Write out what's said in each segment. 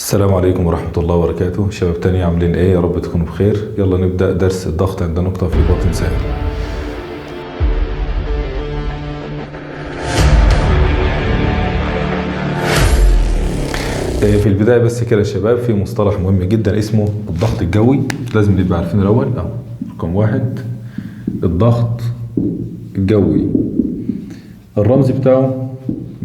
السلام عليكم ورحمة الله وبركاته. شباب تاني عاملين ايه؟ يا رب تكونوا بخير. يلا نبدأ درس الضغط عند نقطة في باطن سائل. في البداية بس كده يا شباب، في مصطلح مهم جدا اسمه الضغط الجوي، لازم نبقى عارفينه الأول. رقم واحد، الضغط الجوي الرمز بتاعه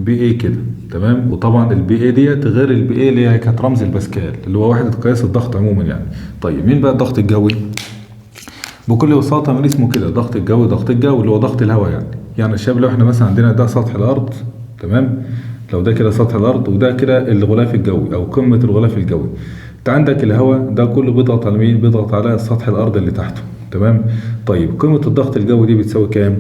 Pa كده، تمام؟ وطبعا ال Pa ديت غير ال Pa اللي هي كانت رمز الباسكال اللي هو وحدة قياس الضغط عموما يعني. طيب مين بقى الضغط الجوي؟ بكل بساطة من اسمه كده ضغط الجوي، ضغط الجو اللي هو ضغط الهواء يعني. يعني الشباب لو احنا مثلا عندنا ده سطح الأرض، تمام؟ لو ده كده سطح الأرض وده كده الغلاف الجوي أو قمة الغلاف الجوي، انت عندك الهواء ده كله بيضغط على مين؟ بيضغط على سطح الأرض اللي تحته، تمام؟ طيب قيمة الضغط الجوي دي بتساوي كام؟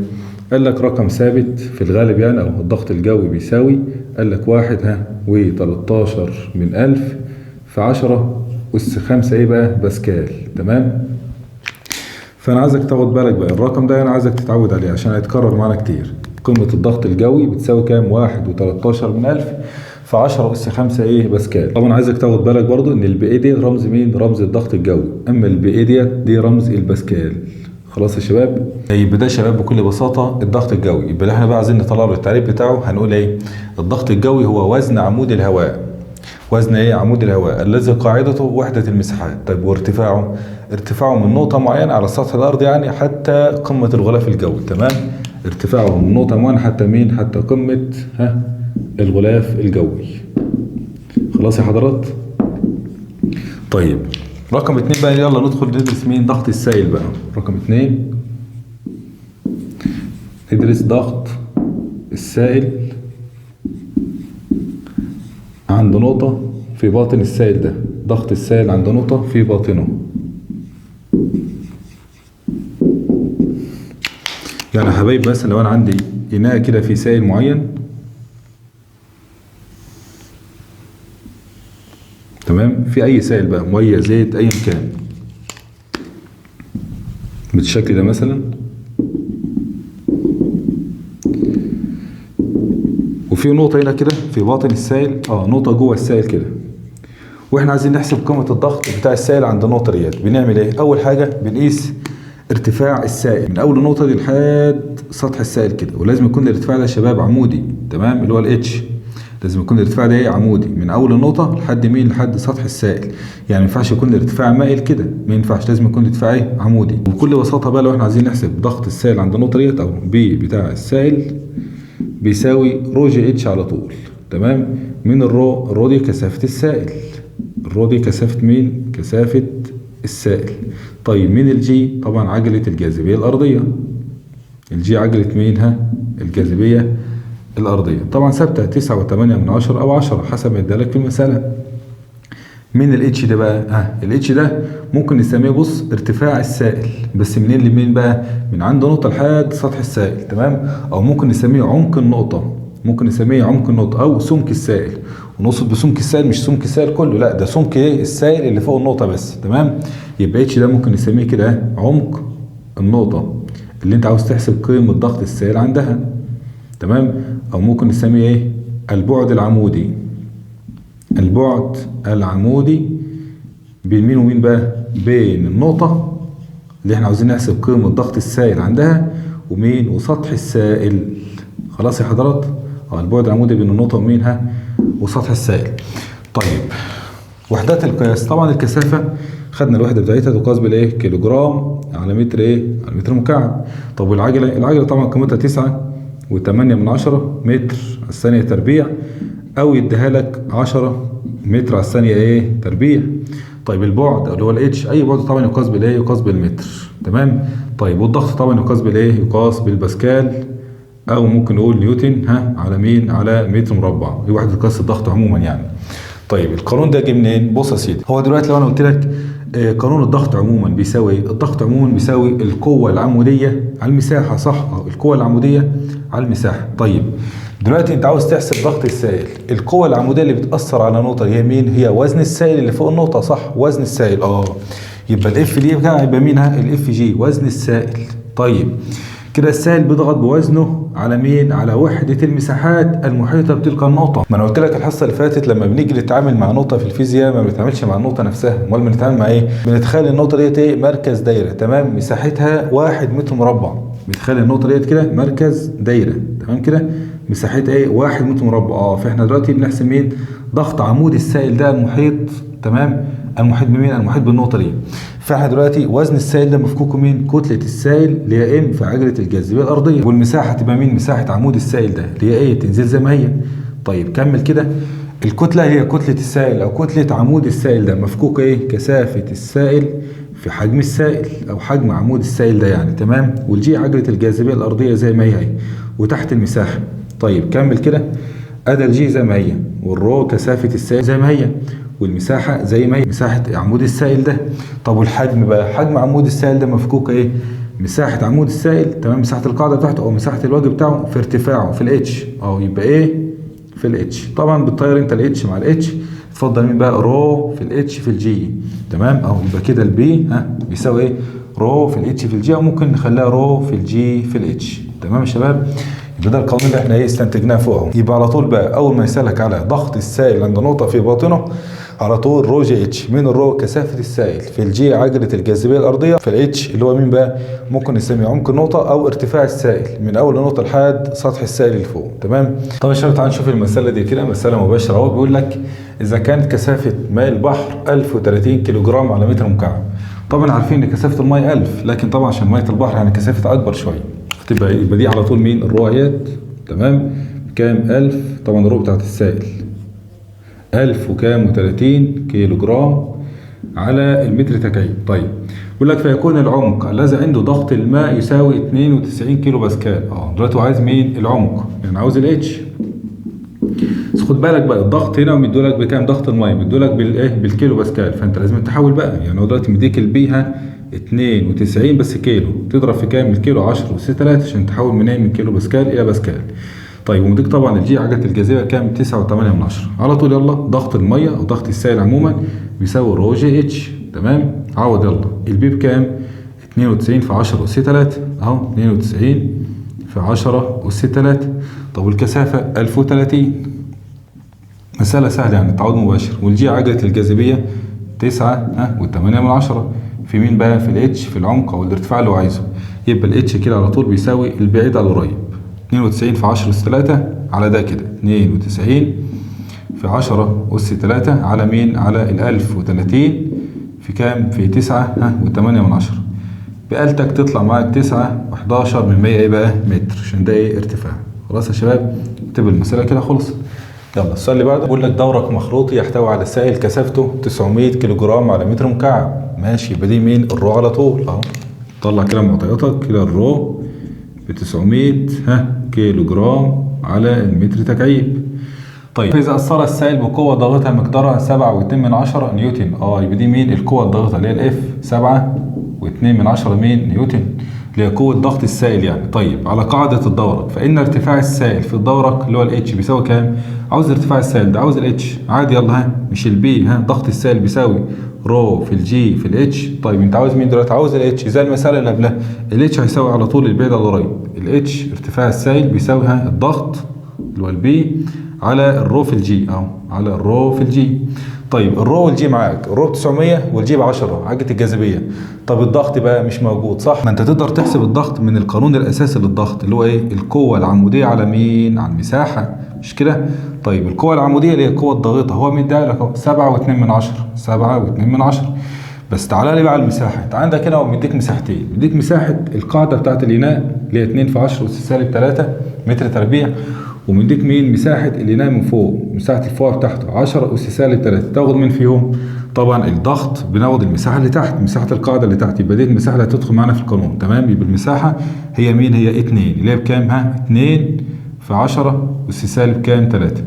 قال لك رقم ثابت في الغالب يعني، أو الضغط الجوي بيساوي قال لك 1 و13 من 1000 في 10 أس 5 إيه بقى؟ باسكال، تمام؟ فأنا عايزك تاخد بالك بقى الرقم ده، أنا عايزك تتعود عليه عشان هيتكرر معانا كتير. قيمة الضغط الجوي بتساوي كام؟ 1 و13 من 1000 في 10 أس 5 إيه؟ باسكال. طبعا عايزك تاخد بالك برضو إن ال Pa دي رمز مين؟ رمز الضغط الجوي، أما ال Pa دي رمز الباسكال. خلاص يا شباب؟ يبقى ده يا شباب بكل بساطة الضغط الجوي. يبقى احنا بقى عايزين نطلع له التعريف بتاعه، هنقول ايه؟ الضغط الجوي هو وزن عمود الهواء. وزن ايه؟ عمود الهواء الذي قاعدته وحدة المساحات. طيب وارتفاعه؟ ارتفاعه من نقطة معينة على سطح الأرض يعني حتى قمة الغلاف الجوي، تمام؟ ارتفاعه من نقطة معينة حتى مين؟ حتى قمة الغلاف الجوي. خلاص يا حضرات؟ طيب رقم 2 بقى، يلا ندخل ندرس مين؟ ضغط السائل بقى. رقم 2 ندرس ضغط السائل عند نقطة في باطن السائل ده. ضغط السائل عند نقطة في باطنه. يعني يا حبايب مثلا لو أنا عندي إناء كده في سائل معين، تمام؟ في أي سائل بقى، مية، زيت، أيا كان، بالشكل ده مثلا، وفي نقطة هنا كده في باطن السائل، نقطة جوه السائل كده، واحنا عايزين نحسب قيمة الضغط بتاع السائل عند النقطة ديت. بنعمل ايه؟ أول حاجة بنقيس ارتفاع السائل من أول النقطة دي لحد سطح السائل كده، ولازم يكون الارتفاع ده يا شباب عمودي، تمام؟ اللي هو ال H، لازم يكون الارتفاع ده ايه؟ عمودي من أول النقطة لحد مين؟ لحد سطح السائل. يعني ما ينفعش يكون الارتفاع مائل كده، ما ينفعش، لازم يكون الارتفاع ايه؟ عمودي. وبكل بساطة بقى لو احنا عايزين نحسب ضغط السائل عند النقطة ديت، أو P بتاع السائل بيساوي رو جي اتش على طول، تمام؟ من ال rho، ال rho دي كثافة السائل، ال rho دي كثافة مين؟ كثافة السائل. طيب مين ال G؟ طبعا عجلة الجاذبية الأرضية. ال G عجلة مين؟ الجاذبية الأرضية، طبعا ثابتة 9.8 أو 10 حسب ما ادالك في المسألة. مين ال H ده بقى؟ ال H ده ممكن نسميه بص ارتفاع السائل، بس منين لمين بقى؟ من عند نقطة لحد سطح السائل، تمام؟ أو ممكن نسميه عمق النقطة، ممكن نسميه عمق النقطة أو سمك السائل. ونقصد بسمك السائل مش سمك السائل كله، لا ده سمك ايه؟ السائل اللي فوق النقطة بس، تمام؟ يبقى H ده ممكن نسميه كده عمق النقطة اللي انت عاوز تحسب قيمة ضغط السائل عندها، تمام؟ أو ممكن نسميه ايه؟ البعد العمودي. البعد العمودي بين مين ومين بقى؟ بين النقطة اللي احنا عاوزين نحسب قيمة ضغط السائل عندها ومين؟ وسطح السائل. خلاص يا حضرات؟ البعد العمودي بين النقطة ومين؟ وسطح السائل. طيب وحدات القياس، طبعا الكثافة خدنا الوحدة بتاعتها تقاس بالايه؟ كيلوجرام على متر ايه؟ على متر مكعب. طب والعجلة؟ العجلة طبعا قيمتها 9.8 متر على الثانية تربيع، أو يديها لك 10 متر على الثانية ايه؟ تربيع. طيب البعد اللي هو ال H، أي بعد طبعا يقاس بالايه؟ يقاس بالمتر، تمام؟ طيب والضغط طبعا يقاس بالايه؟ يقاس بالباسكال، أو ممكن نقول نيوتن على مين؟ على متر مربع، دي وحدة قياس الضغط عموما يعني. طيب القانون ده جه منين؟ بص يا سيدي، هو دلوقتي لو أنا قلت لك قانون الضغط عموما بيساوي ايه؟ الضغط عموما بيساوي القوة العمودية على المساحة، صح؟ القوة العمودية على المساحة. طيب دلوقتي انت عاوز تحسب ضغط السائل، القوة العمودية اللي بتأثر على نقطة هي مين؟ هي وزن السائل اللي فوق النقطة، صح؟ وزن السائل. يبقى ال F دي بقى هيبقى مين؟ ال F g وزن السائل. طيب كده السائل بيضغط بوزنه على مين؟ على وحدة المساحات المحيطة بتلك النقطة. ما انا قلت لك الحصة اللي فاتت لما بنيجي نتعامل مع نقطة في الفيزياء ما بنتعاملش مع النقطة نفسها، امال بنتعامل مع ايه؟ بنتخيل النقطة ديت ايه؟ مركز دايرة، تمام؟ مساحتها 1 متر مربع. بنتخيل النقطة ديت كده مركز دايرة، تمام كده؟ مساحتها ايه؟ 1 متر مربع. فاحنا دلوقتي بنحسب مين؟ ضغط عمود السائل ده المحيط، تمام؟ المحيط بمين؟ المحيط بالنقطة دي. فاحنا دلوقتي وزن السائل ده مفكوكه مين؟ كتلة السائل اللي هي ام في عجلة الجاذبية الأرضية، والمساحة تبقى مين؟ مساحة عمود السائل ده اللي هي ايه؟ تنزل زي ما هي. طيب كمل كده، الكتلة هي كتلة السائل أو كتلة عمود السائل ده مفكوكة ايه؟ كثافة السائل في حجم السائل أو حجم عمود السائل ده يعني، تمام؟ والجي عجلة الجاذبية الأرضية زي ما هي وتحت المساحة. طيب كمل كده، أدي ال g زي ما هي، وال rho كثافة السائل زي ما هي، والمساحة زي ما هي مساحة عمود السائل ده. طب والحجم بقى؟ حجم عمود السائل ده مفكوك ايه؟ مساحة عمود السائل، تمام؟ مساحة القاعدة بتاعته أو مساحة الوجه بتاعه في ارتفاعه في ال h، يبقى ايه؟ في ال h. طبعا بتطير انت ال h مع ال h، اتفضل مين بقى؟ rho في ال h في ال g، تمام؟ يبقى كده ال P ها بيساوي ايه؟ rho في ال h في ال g، او ممكن نخليها rho في ال g في ال h، تمام يا شباب؟ يبقى ده القانون اللي احنا ايه استنتجناه فوق اهو. يبقى على طول بقى اول ما يسالك على ضغط السائل عند نقطة في باطنه على طول rho g h. مين ال rho؟ كثافة السائل، في ال g عجله الجاذبية الارضية، في ال h اللي هو مين بقى؟ ممكن نسميه عمق النقطة او ارتفاع السائل من اول نقطة لحد سطح السائل اللي فوق، تمام؟ طب يا شباب تعالوا نشوف المسالة دي كده، مسالة مباشرة اهو. بيقول لك اذا كانت كثافة ماء البحر 1030 كيلو جرام على متر مكعب. طبعا عارفين ان كثافة الماء 1000، لكن طبعا عشان مية البحر يعني كثافة اكبر شوية، تبقى يبقى دي على طول مين؟ ال rho اهيت، تمام؟ بكام؟ 1000، طبعا ال rho بتاعت السائل 1000 وكام؟ و30 كيلو جرام على المتر تكعيب. طيب بيقول لك فيكون العمق الذي عنده ضغط الماء يساوي 92 كيلو باسكال. دلوقتي هو عايز مين؟ العمق، يعني عاوز ال h. بس خد بالك بقى الضغط هنا مديهولك بكام؟ ضغط المية مديهولك بالايه؟ بالكيلو باسكال، فانت لازم تحول بقى. يعني هو دلوقتي مديك ال P ها 92 بس كيلو، تضرب في كام؟ الكيلو 10 أس 3 عشان تحول من ايه؟ من كيلو باسكال الى باسكال. طيب ومديك طبعا الجي عجله الجاذبية كام؟ 9.8. على طول يلا ضغط المية او ضغط السائل عموما بيساوي rho g h، تمام؟ عوض يلا ال P بكام؟ 92 في 10 أس 3 اهو، 92 في 10 أس 3. طب والكثافه 1030، مسألة سهلة يعني تعويض مباشر. والجي عجلة الجاذبية 9.8 في مين بقى؟ في ال h في العمق او الارتفاع اللي هو عايزه. يبقى ال h كده على طول بيساوي البعيد على القريب، 92 في 10 أس 3 على ده كده، 92 في 10 أس 3 على مين؟ على ال 1030 في كام؟ في 9.8. بآلتك تطلع معاك 9.11 ايه بقى؟ متر، عشان ده ايه؟ ارتفاع. خلاص يا شباب اكتب المسألة كده خلصت. يلا السؤال اللي بعده بيقول لك دورق مخروطي يحتوي على سائل كثافته 900 كيلو جرام على متر مكعب. ماشي، يبقى دي مين؟ ال rho على طول اهو. طلع كده معطياتك كده، ال rho ب 900 كيلو جرام على المتر تكعيب. طيب اذا اثر السائل بقوة ضاغطة مقدارها 7.2 نيوتن. يبقى دي مين؟ القوة الضاغطه اللي هي ال F 7.2 مين؟ نيوتن، اللي هي قوة ضغط السائل يعني. طيب على قاعدة الدورق فإن ارتفاع السائل في الدورق اللي هو ال h بيساوي كام؟ عاوز ارتفاع السائل ده، عاوز ال h عادي يلا ها، مش ال P ها، ضغط السائل بيساوي rho في ال g في ال h. طيب انت عاوز مين دلوقتي؟ عاوز ال h زي المسألة اللي قبلها. ال h هيساوي على طول البعيد على القريب، ال h ارتفاع السائل بيساوي ها الضغط اللي هو ال P على ال rho في ال g اهو، على ال rho في ال g. طيب ال rho وال g معاك، ال rho ب 900 وال g ب 10 عجله الجاذبية. طب الضغط بقى مش موجود صح؟ ما انت تقدر تحسب الضغط من القانون الاساسي للضغط اللي هو ايه؟ القوة العموديه على مين؟ على المساحة، مش كده؟ طيب القوة العموديه اللي هي القوة الضاغطه هو مديها لك اهو 7.2، 7.2. بس تعالى لي بقى على المساحة، انت عندك هنا هو مديك مساحتين، مديك مساحة القاعدة بتاعت الاناء اللي هي 2 في 10 أس سالب 3 متر تربيع، ومديك مين؟ مساحة الإناء من فوق، مساحة الفوق بتاعته 10 أس سالب 3. تاخد مين فيهم؟ طبعا الضغط بناخد المساحة اللي تحت، مساحة القاعدة اللي تحت، يبقى دي المساحة اللي هتدخل معانا في القانون، تمام؟ يبقى المساحة هي مين؟ هي 2 اللي هي بكام؟ ها 2 في 10 أس سالب كام؟ 3.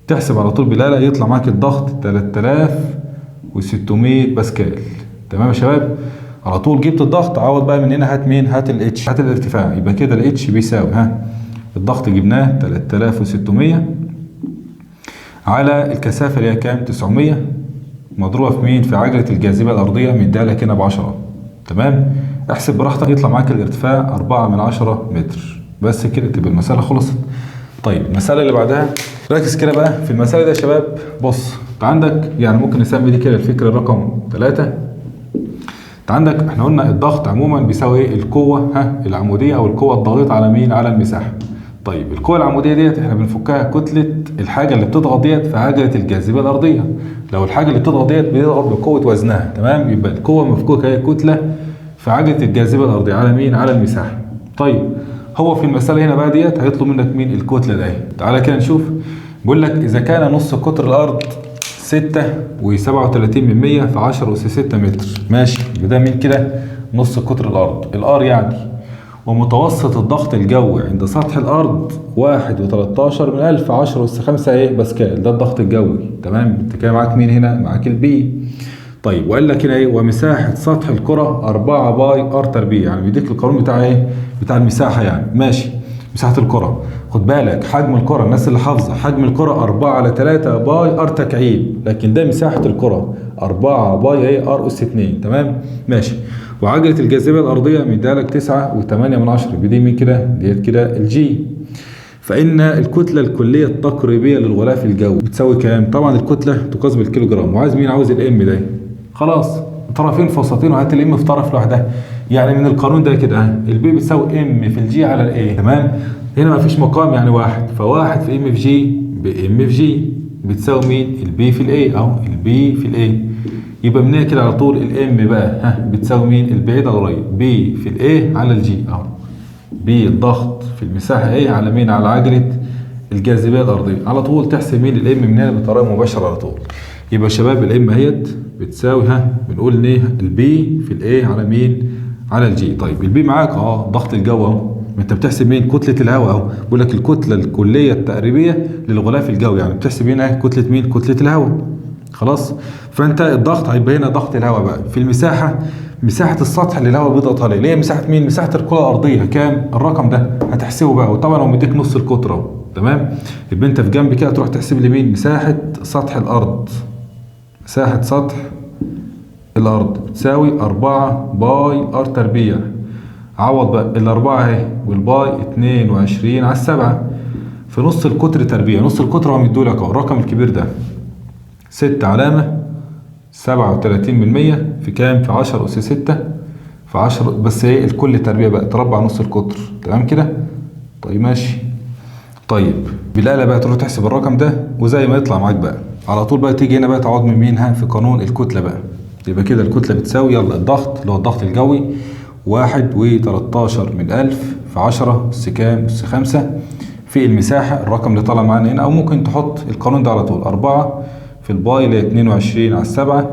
تحسب على طول بالآلة يطلع معاك الضغط 3600 باسكال. تمام يا شباب؟ على طول جبت الضغط، عوض بقى من هنا هات مين؟ هات ال h، هات الارتفاع. يبقى كده ال h بيساوي ها الضغط جبناه 3600 على الكثافة اللي هي كام؟ 900 مضروبة في مين؟ في عجلة الجاذبية الأرضية مديها لك هنا ب 10. تمام؟ احسب براحتك يطلع معاك الارتفاع 4.1 متر. بس كده تبقى المسالة خلصت. طيب المسالة اللي بعدها ركز كده بقى في المسالة دي يا شباب. بص انت عندك يعني ممكن نسمي دي كده الفكرة رقم 3. انت عندك احنا قلنا الضغط عموما بيساوي ايه؟ القوة العموديه او القوة الضاغطه على مين؟ على المساحة. طيب القوة العموديه ديت احنا بنفكها كتلة الحاجة اللي بتضغط ديت في عجله الجاذبية الارضية. لو الحاجة اللي بتضغط ديت بتضغط بقوة وزنها، تمام، يبقى القوة مفكوكه هي كتلة في عجله الجاذبية الارضية على مين؟ على المساحة. طيب هو في المسالة هنا بقى ديت هيطلب منك مين؟ الكتلة ده. تعالى كده نشوف. بيقول لك اذا كان نص قطر الارض 6.37 في 10 أس 6 متر، ماشي، يبقى ده مين كده؟ نص قطر الارض، ال R يعني. ومتوسط الضغط الجوي عند سطح الارض 1.13 10 أس 5 ايه؟ باسكال، ده الضغط الجوي، تمام. انت كده معاك مين هنا؟ معاك ال P. طيب وقال لك هنا ايه؟ ومساحة سطح الكرة 4 pi R تربيع، يعني بيديك القانون بتاع ايه؟ بتاع المساحة يعني، ماشي، مساحة الكرة. خد بالك حجم الكرة، الناس اللي حافظة حجم الكرة 4/3 pi R تكعيب، لكن ده مساحة الكرة 4 pi ايه؟ R أس 2، تمام، ماشي. وعجلة الجاذبية الأرضية مديها لك 9.8، بدي مين كده؟ ديت كده ال G. فإن الكتلة الكلية التقريبية للغلاف الجوي بتساوي كام؟ طبعا الكتلة تقاس بالكيلوجرام، وعايز مين؟ عاوز ال M ده. خلاص طرفين فوسطين وهات ال M في طرف لوحدها، يعني من القانون ده كده ال P بتساوي M في ال G على ال A، تمام. هنا مفيش مقام يعني واحد، فواحد في M في G ب M في G بتساوي مين؟ ال P في ال A اهو، ال P في ال A. يبقى من هنا كده على طول ال M بقى بتساوي مين؟ البعيد على القريب، P في ال A على ال G اهو، P الضغط في المساحة A على مين؟ على عجله الجاذبية الارضية. على طول تحسب مين؟ ال M من هنا بطريقة مباشرة على طول. يبقى شباب ال M اهيت بتساوي بنقول ايه؟ ال P في ال A على مين؟ على ال G. طيب ال P معاك ضغط الجو اهو، ما انت بتحسب مين؟ كتلة الهواء اهو، بيقول لك الكتلة الكلية التقريبيه للغلاف الجوي، يعني بتحسب هنا كتلة مين؟ كتلة الهواء. خلاص، فانت الضغط هيبقى هنا ضغط الهواء بقى في المساحة، مساحة السطح اللي الهواء بيضغط عليه، اللي هي مساحة مين؟ مساحة الكره الارضية، كام؟ الرقم ده هتحسبه بقى، وطبعا هو مديك نص القطر اهو، تمام. يبقى انت في جنب كده تروح تحسب لي مين؟ مساحة سطح الارض. مساحة سطح الارض بتساوي 4 pi R تربيع. عوض بقى الأربعة اهي وال pi 22/7 في نص القطر تربيع، نص القطر هو مديهولك اهو الرقم الكبير ده 6.37 في كام؟ في 10 أس 6 في 10، بس ايه الكل تربيع بقى، تربع نص القطر، تمام كده؟ طيب ماشي. طيب بالآلة بقى تروح تحسب الرقم ده وزي ما يطلع معاك بقى على طول بقى تيجي هنا بقى تعوض من مين؟ في قانون الكتلة بقى. يبقى كده الكتلة بتساوي يلا الضغط اللي هو الضغط الجوي 1.13 في 10 أس كام؟ أس 5 في المساحة الرقم اللي طالع معانا هنا، أو ممكن تحط القانون ده على طول 4 في ال pi اللي هي 22/7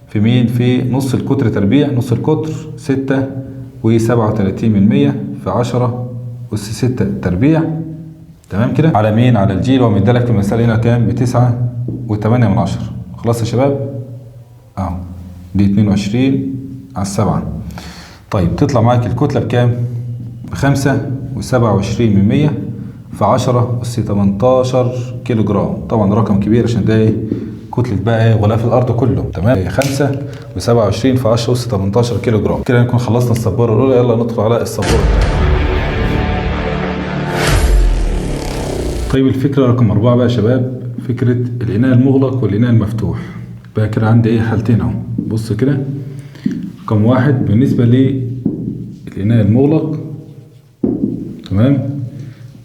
في مين؟ في نص القطر تربيع، نص القطر 6.37 في 10 أس 6 تربيع، تمام كده؟ على مين؟ على ال G اللي هو مديلك في المسألة هنا كام؟ ب9.8. خلاص يا شباب؟ أهو دي 22/7. طيب تطلع معاك الكتلة بكام؟ ب5.27 في 10 أس 18 كيلو جرام. طبعا رقم كبير عشان ده ايه؟ كتلة بقى ايه؟ غلاف الأرض كله، تمام؟ 5.27 في 10 أس 18 كيلو جرام. كده نكون خلصنا السبورة الأولى، يلا ندخل على السبورة الثانية. طيب الفكرة رقم 4 بقى يا شباب، فكرة الإناء المغلق والإناء المفتوح. بقى كده عندي ايه؟ حالتين اهو. بص كده، رقم 1 بالنسبة للإناء المغلق، تمام،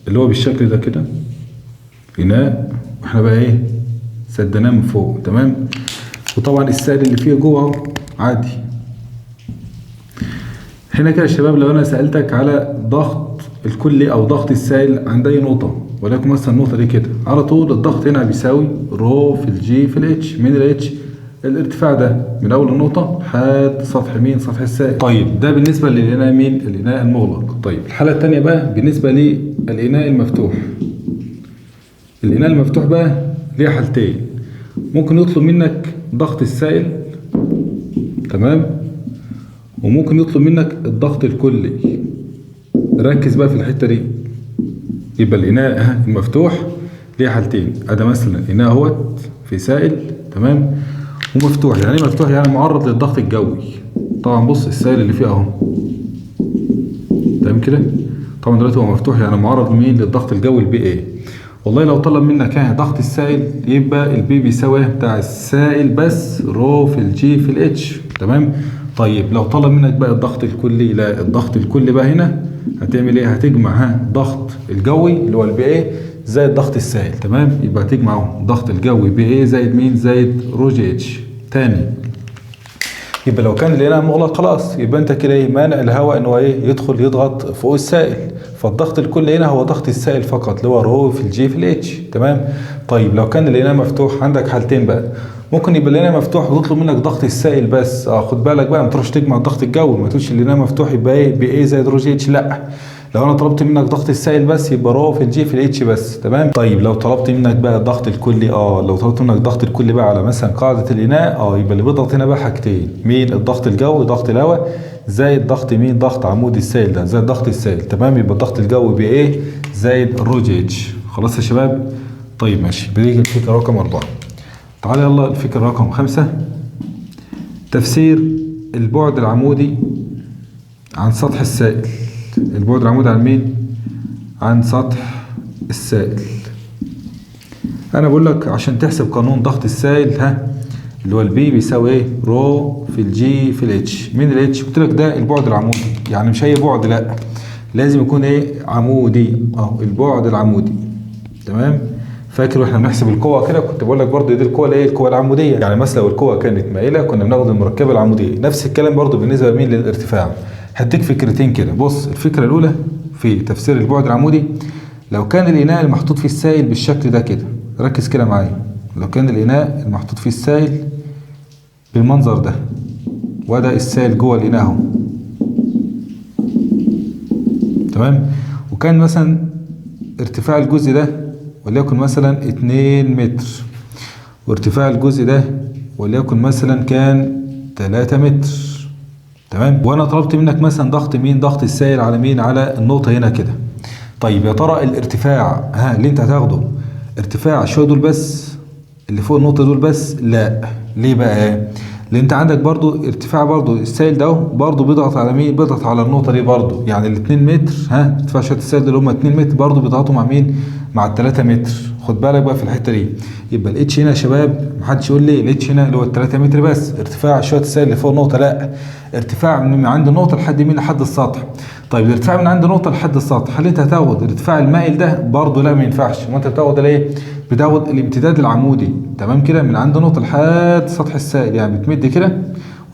اللي هو بالشكل ده كده إناء، واحنا بقى ايه؟ سدناه من فوق، تمام، وطبعا السائل اللي فيه جوه اهو عادي. هنا كده يا شباب لو انا سألتك على ضغط الكلي او ضغط السائل عند اي نقطة، ولكن مثلا النقطة دي كده على طول الضغط هنا بيساوي rho في ال G في ال H. مين ال H؟ الارتفاع ده من اول النقطة لحد سطح مين؟ سطح السائل. طيب ده بالنسبة للإناء مين؟ الإناء المغلق. طيب الحالة التانية بقى بالنسبة للإناء المفتوح. الإناء المفتوح بقى ليه حالتين، ممكن يطلب منك ضغط السائل، تمام، وممكن يطلب منك الضغط الكلي. ركز بقى في الحتة دي. يبقى الإناء المفتوح ليه حالتين، أده مثلا إناء اهوت في سائل، تمام، ومفتوح. يعني ايه مفتوح؟ يعني معرض للضغط الجوي. طبعا بص السائل اللي فيه اهو، تمام كده. طبعا دلوقتي هو مفتوح يعني معرض مين؟ للضغط الجوي ال P A. والله لو طلب منك ضغط السائل يبقى ال P بيساوي بتاع السائل بس rho في ال g في ال h، تمام. طيب لو طلب منك بقى الضغط الكلي، لا الضغط الكلي بقى هنا هتعمل ايه؟ هتجمع ضغط الجوي اللي هو ال P A زائد ضغط السائل، تمام. يبقى هتجمع اهو ضغط الجوي P A زائد مين؟ زائد rho g h. تاني يبقى لو كان الاناء مغلق خلاص يبقى انت كده ايه؟ مانع الهواء ان هو ايه؟ يدخل يضغط فوق السائل، فالضغط الكلي هنا هو ضغط السائل فقط اللي هو rho في ال g في ال h، تمام. طيب لو كان الاناء مفتوح عندك حالتين بقى، ممكن يبقى الاناء مفتوح وتطلب منك ضغط السائل بس، خد بالك بقى ما تروحش تجمع الضغط الجوي، ما تقولش الاناء مفتوح يبقى ايه؟ P A زائد rho g h، لا لو انا طلبت منك ضغط السائل بس يبقى rho في ال g في ال h بس، تمام. طيب لو طلبت منك بقى الضغط الكلي، لو طلبت منك الضغط الكلي بقى على مثلا قاعدة الاناء، يبقى اللي بيضغط هنا بقى حاجتين، مين؟ الضغط الجوي ضغط الهواء زائد ضغط مين؟ ضغط عمود السائل ده زائد ضغط السائل، تمام. يبقى الضغط الجوي P A زائد ال rho g h. خلاص يا شباب؟ طيب ماشي، بنيجي الفكرة رقم 4. تعالى يلا الفكرة رقم 5، تفسير البعد العمودي عن سطح السائل. البعد العمودي عن مين؟ عن سطح السائل. انا بقول لك عشان تحسب قانون ضغط السائل اللي هو ال P بيساوي ايه؟ rho في ال g في ال h. مين ال h؟ قلت لك ده البعد العمودي، يعني مش اي بعد، لا لازم يكون ايه؟ عمودي، اهو البعد العمودي، تمام. فاكر واحنا بنحسب القوة كده كنت بقول لك برضه دي القوة الايه؟ القوة العمودية، يعني مثلا لو القوة كانت مائلة كنا بناخد المركبة العمودية. نفس الكلام برضه بالنسبة لمين؟ للارتفاع. هديك فكرتين كده. بص الفكرة الأولى في تفسير البعد العمودي، لو كان الإناء المحطوط فيه السائل بالشكل ده كده، ركز كده معايا، لو كان الإناء المحطوط فيه السائل بالمنظر ده، وده السائل جوه الإناء أهو، تمام، وكان مثلا ارتفاع الجزء ده وليكن مثلا 2 متر، وارتفاع الجزء ده وليكن مثلا كان 3 متر، تمام. وانا طلبت منك مثلا ضغط مين؟ ضغط السائل على مين؟ على النقطة هنا كده. طيب يا ترى الارتفاع اللي انت هتاخده ارتفاع شوية دول بس اللي فوق النقطة دول بس؟ لا، ليه بقى؟ لان انت عندك برضو ارتفاع برضو السائل ده برضو بيضغط على مين؟ بيضغط على النقطة دي برضو، يعني ال 2 متر ارتفاع شوية السائل اللي هم 2 متر برضو بيضغطوا مع مين؟ مع ال 3 متر. خد بالك بقى في الحتة دي. يبقى ال h هنا يا شباب محدش يقول لي ال h هنا اللي هو 3 متر بس ارتفاع شوية السائل اللي فوق النقطة، لا ارتفاع من عند النقطة لحد مين؟ لحد السطح. طيب الارتفاع من عند النقطة لحد السطح هل انت هتاخد الارتفاع المائل ده؟ برضه لا ما ينفعش. ما انت بتاخد الايه؟ بتاخد الامتداد العمودي، تمام كده، من عند النقطة لحد سطح السائل، يعني بتمد كده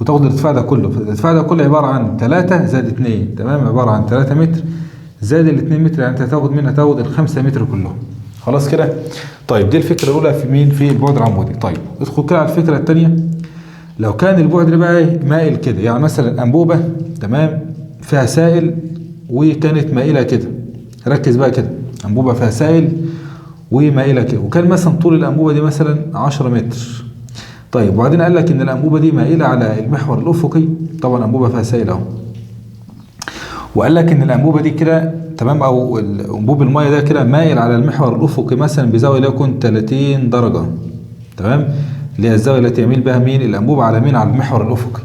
وتاخد الارتفاع ده كله. فالارتفاع ده كله عبارة عن 3 زائد 2، تمام، عبارة عن 3 متر زائد ال 2 متر، يعني انت هتاخد منها تاخد ال 5 متر كلهم. خلاص كده؟ طيب دي الفكرة الاولى في مين؟ في البعد العمودي. طيب ادخل كده على الفكرة الثانية. لو كان البعد ده بقى ايه؟ مائل كده، يعني مثلا انبوبة، تمام، فيها سائل وكانت مائلة كده، ركز بقى كده، انبوبة فيها سائل ومائله كده، وكان مثلا طول الانبوبة دي مثلا 10 متر. طيب وبعدين قال لك ان الانبوبة دي مائلة على المحور الافقي، طبعا انبوبة فيها سائل اهو، وقال لك ان الانبوبة دي كده، تمام، او انبوب المية ده كده مايل على المحور الافقي مثلا بزاوية ليكن 30 درجه، تمام، اللي هي الزاوية التي يميل بها مين؟ الانبوب على مين؟ على المحور الافقي.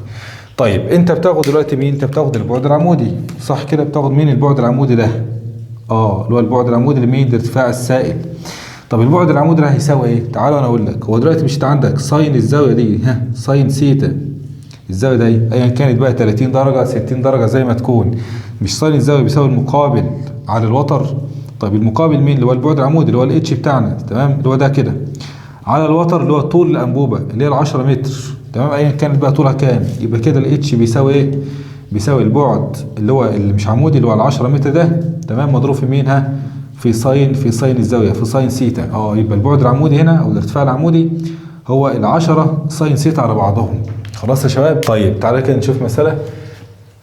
طيب انت بتاخد دلوقتي مين؟ انت بتاخد البعد العمودي، صح كده؟ بتاخد مين البعد العمودي ده؟ اللي هو البعد العمودي لمين؟ لارتفاع السائل. طب البعد العمودي ده هيساوي ايه؟ تعالوا انا اقول لك. هو دلوقتي مش انت عندك sine الزاوية دي، sine theta، الزاوية دي ايا كانت بقى 30 درجه 60 درجه زي ما تكون، مش sine الزاوية بيساوي المقابل على الوتر؟ طيب المقابل مين؟ اللي هو البعد العمودي اللي هو ال h بتاعنا، تمام، اللي هو ده كده على الوتر اللي هو طول الانبوبة اللي هي ال 10 متر، تمام، ايا كانت بقى طولها كام. يبقى كده ال h بيساوي ايه؟ بيساوي البعد اللي هو اللي مش عمودي اللي هو ال 10 متر ده، تمام، مضروب في مين؟ في sine، في sine الزاوية، في sine theta. يبقى البعد العمودي هنا او الارتفاع العمودي هو ال 10 sine theta على بعضهم. خلاص يا شباب؟ طيب تعالى كده نشوف مسالة.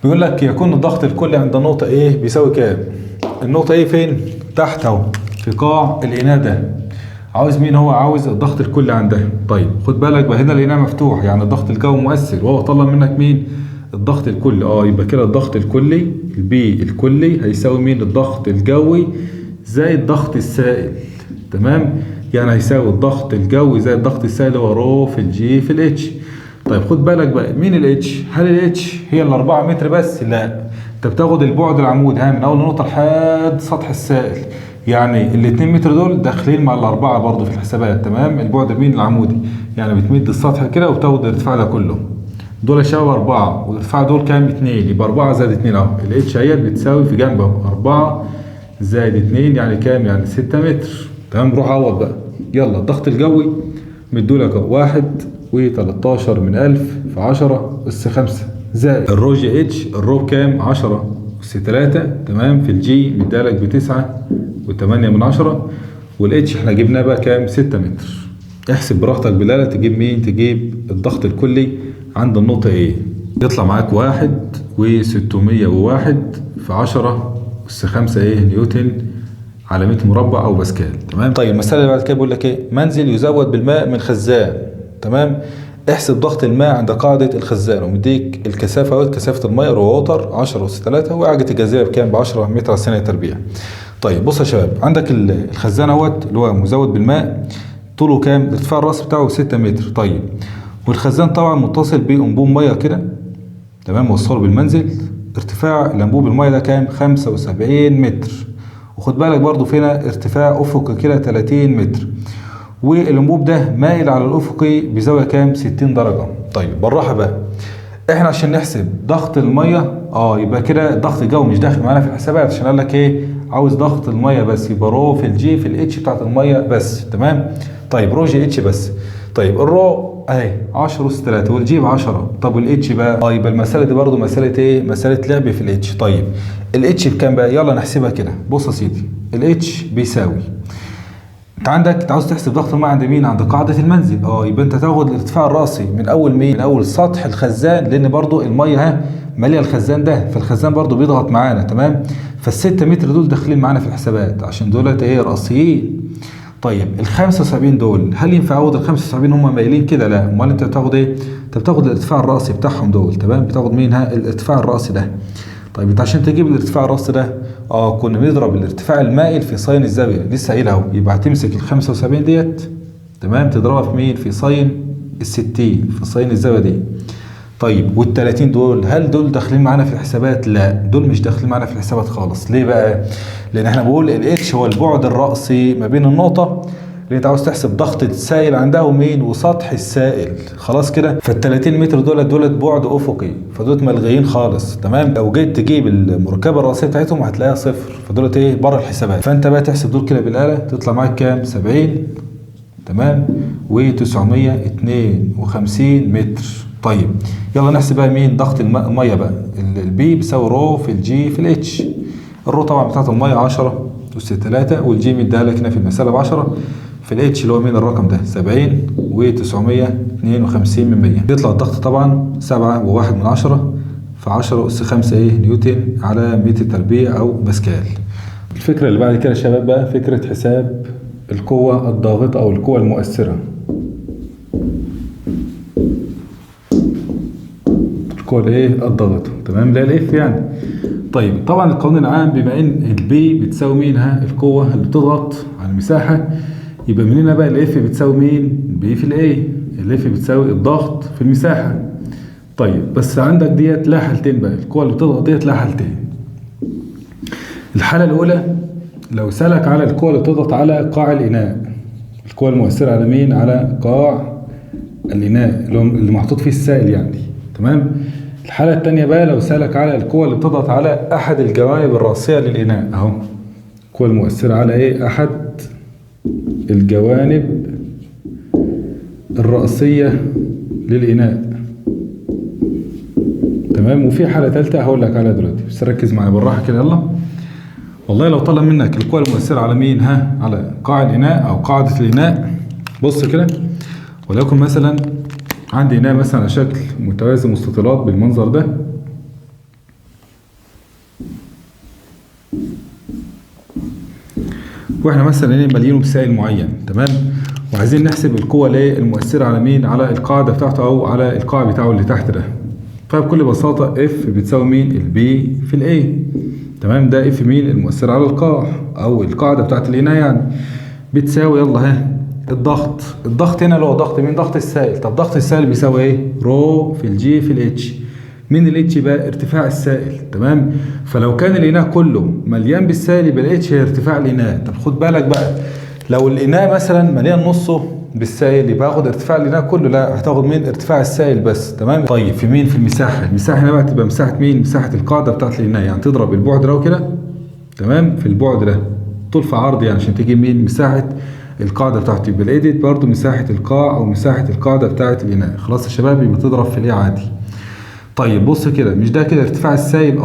بيقول لك يكون الضغط الكلي عند النقطة A بيساوي كام؟ النقطة A فين؟ تحت اهو في قاع الاناء ده. عاوز مين هو؟ عاوز الضغط الكلي عندها. طيب خد بالك بقى هنا الاناء مفتوح، يعني الضغط الجوي مؤثر، وهو طلب منك مين؟ الضغط الكلي. يبقى كده الضغط الكلي ال P الكلي هيساوي مين؟ الضغط الجوي زائد ضغط السائل، تمام، يعني هيساوي الضغط الجوي زائد ضغط السائل هو rho في ال g في ال h. طيب خد بالك بقى مين ال H؟ هل ال H هي ال 4 متر بس؟ لا، انت بتاخد البعد العمودي ها من اول نقطة لحد سطح السائل، يعني ال 2 متر دول داخلين مع الاربعة برضو في الحسابات. تمام، البعد مين؟ العمودي، يعني بتمد السطح كده وبتاخد الارتفاع ده كله. دول يا شباب 4 والارتفاع دول كام؟ 2، يبقى 4 زائد 2 اهو. ال H اهي بتساوي في جنب اهو 4 زائد 2 يعني كام؟ يعني 6 متر. تمام، روح عوض بقى. يلا الضغط الجوي مدولك اهو 1.13 من 1000 في 10 أس 5 زائد ال rho g h، ال rho بكام؟ 10 أس 3. تمام، في ال g مدالك ب9.8، وال H احنا جبناه بقى كام؟ 6 متر. احسب براحتك بالآلة تجيب مين؟ تجيب الضغط الكلي عند النقطة A. يطلع معاك 1.601 في 10 أس 5 ايه؟ نيوتن على متر مربع او باسكال. تمام. طيب المسألة اللي بعد كده بيقول لك ايه؟ منزل يزود بالماء من خزان. تمام، احسب ضغط الماء عند قاعدة الخزان، ومديك الكثافة اهوت، كثافة الماء rho water 10 أس 3، وإعاجة الجاذبية بكام؟ ب 10 متر على الثانية تربيع. طيب بص يا شباب، عندك الخزان اهوت اللي هو مزود بالماء، طوله كام؟ ارتفاع الراس بتاعه 6 متر. طيب والخزان طبعا متصل بأنبوب مية كده، تمام، موصله بالمنزل. ارتفاع الانبوب المية ده كام؟ 75 متر. وخد بالك برضو فينا ارتفاع افقي كده 30 متر، والانبوب ده مايل على الافقي بزاوية كام؟ 60 درجه. طيب بالراحة بقى، احنا عشان نحسب ضغط المية يبقى كده الضغط الجوي مش داخل معانا في الحسابات، عشان قال لك ايه؟ عاوز ضغط المية بس، يبقى rho في ال g في ال h بتاعت المية بس. تمام. طيب rho g h بس. طيب ال rho اهي 10 أس 3 وال g ب 10، طب وال h بقى؟ يبقى المسالة دي برضو مسالة ايه؟ مسالة لعب في ال h. طيب ال h بكام بقى؟ يلا نحسبها كده. بص يا سيدي، ال h بيساوي، انت عندك انت عاوز تحسب ضغط الماء عند مين؟ عند قاعدة المنزل. يبقى انت تاخد الارتفاع الراسي من اول مين؟ من اول سطح الخزان، لان برضو المية ها ماليه الخزان ده، فالخزان برضو بيضغط معانا. تمام، فال6 متر دول داخلين معانا في الحسابات عشان دولت ايه؟ راسيين. طيب ال 75 دول هل ينفع اعوض ال 75 هم مايلين كده؟ لا، امال انت بتاخد ايه؟ انت بتاخد الارتفاع الراسي بتاعهم دول. تمام، بتاخد مين؟ ها الارتفاع الراسي ده. طيب انت عشان تجيب الارتفاع الراسي ده كنا بنضرب الارتفاع المائل في sine الزاوية، لسه قايلها اهو. يبقى هتمسك ال 75 ديت، تمام، تضربها في مين؟ في sine ال 60، في sine الزاوية دي. طيب وال 30 دول هل دول داخلين معانا في الحسابات؟ لا، دول مش داخلين معانا في الحسابات خالص. ليه بقى؟ لان احنا بنقول ال h هو البعد الرأسي ما بين النقطة اللي انت عاوز تحسب ضغط السائل عندها ومين؟ وسطح السائل. خلاص كده، فال 30 متر دولت بعد افقي، فدولت ملغيين خالص. تمام، لو جيت تجيب المركبة الرأسية بتاعتهم هتلاقيها صفر، فدولت ايه؟ بره الحسابات. فانت بقى تحسب دول كده بالآلة، تطلع معاك كام؟ 70، تمام، و952 متر. طيب يلا نحسب بقى مين؟ ضغط المية بقى. ال P بيساوي rho في ال g في ال h. ال rho طبعا بتاعت المية 10 أس 3، وال g مديها لك هنا في المسالة ب 10، في ال h اللي هو مين الرقم ده؟ 70 و952 من 100. يطلع الضغط طبعا 7.1 في 10 أس 5 ايه؟ نيوتن على متر تربيع او باسكال. الفكرة اللي بعد كده يا شباب بقى فكرة حساب القوة الضاغطه او القوة المؤثرة. القوة الايه؟ الضاغطة. تمام، لا ال F يعني. طيب طبعا القانون العام بما ان ال P بتساوي مين؟ ها القوة اللي بتضغط على المساحة، يبقى من هنا بقى ال F بتساوي مين؟ P في ال A. ال F بتساوي الضغط في المساحة. طيب بس عندك ديت لها حالتين بقى، القوة اللي بتضغط ديت لها حالتين. الحالة الأولى لو سألك على القوة اللي بتضغط على قاع الإناء، القوة المؤثرة على مين؟ على قاع الإناء اللي محطوط فيه السائل يعني. تمام. الحالة الثانية بقى لو سألك على القوة اللي بتضغط على أحد الجوانب الرأسية للإناء، أهو القوة المؤثرة على إيه؟ أحد الجوانب الرأسية للإناء. تمام. وفي حالة ثالثة هقول لك عليها دلوقتي، بس ركز معايا بالراحة كده. يلا والله لو طلب منك القوة المؤثرة على مين؟ ها على قاع الإناء أو قاعدة الإناء. بص كده، وليكن مثلا عندي إناء مثلا على شكل متوازي مستطيلات بالمنظر ده، واحنا مثلا ايه مليينه بسائل معين. تمام. وعايزين نحسب القوة الايه المؤثرة على مين؟ على القاعدة بتاعته او على القاع بتاعه اللي تحت ده. فبكل بساطة F بتساوي مين؟ ال P في ال A. تمام. ده F مين؟ المؤثرة على القاع او القاعدة بتاعت الإناء يعني، بتساوي يلا ها الضغط. الضغط هنا اللي هو ضغط مين؟ ضغط السائل. طب ضغط السائل بيساوي ايه؟ rho في ال g في ال h. مين ال h بقى؟ ارتفاع السائل. تمام، فلو كان الاناء كله مليان بالسائل يبقى ال h هي ارتفاع الاناء. طب خد بالك بقى، لو الاناء مثلا مليان نصه بالسائل يبقى هاخد ارتفاع الاناء كله؟ لا، هتاخد مين؟ ارتفاع السائل بس. تمام. طيب في مين؟ في المساحة. المساحة هنا بقى تبقى مساحة مين؟ مساحة القاعدة بتاعت الاناء، يعني تضرب البعد ده كده، تمام، في البعد ده طول في عرض يعني، عشان تجيب مين؟ مساحة القاعدة بتاعته. يبقى ال A دي برضه مساحة القاع او مساحة القاعدة بتاعت الاناء. خلاص يا شباب، يبقى تضرب في ال A عادي. طيب بص كده، مش ده كده ارتفاع السائل؟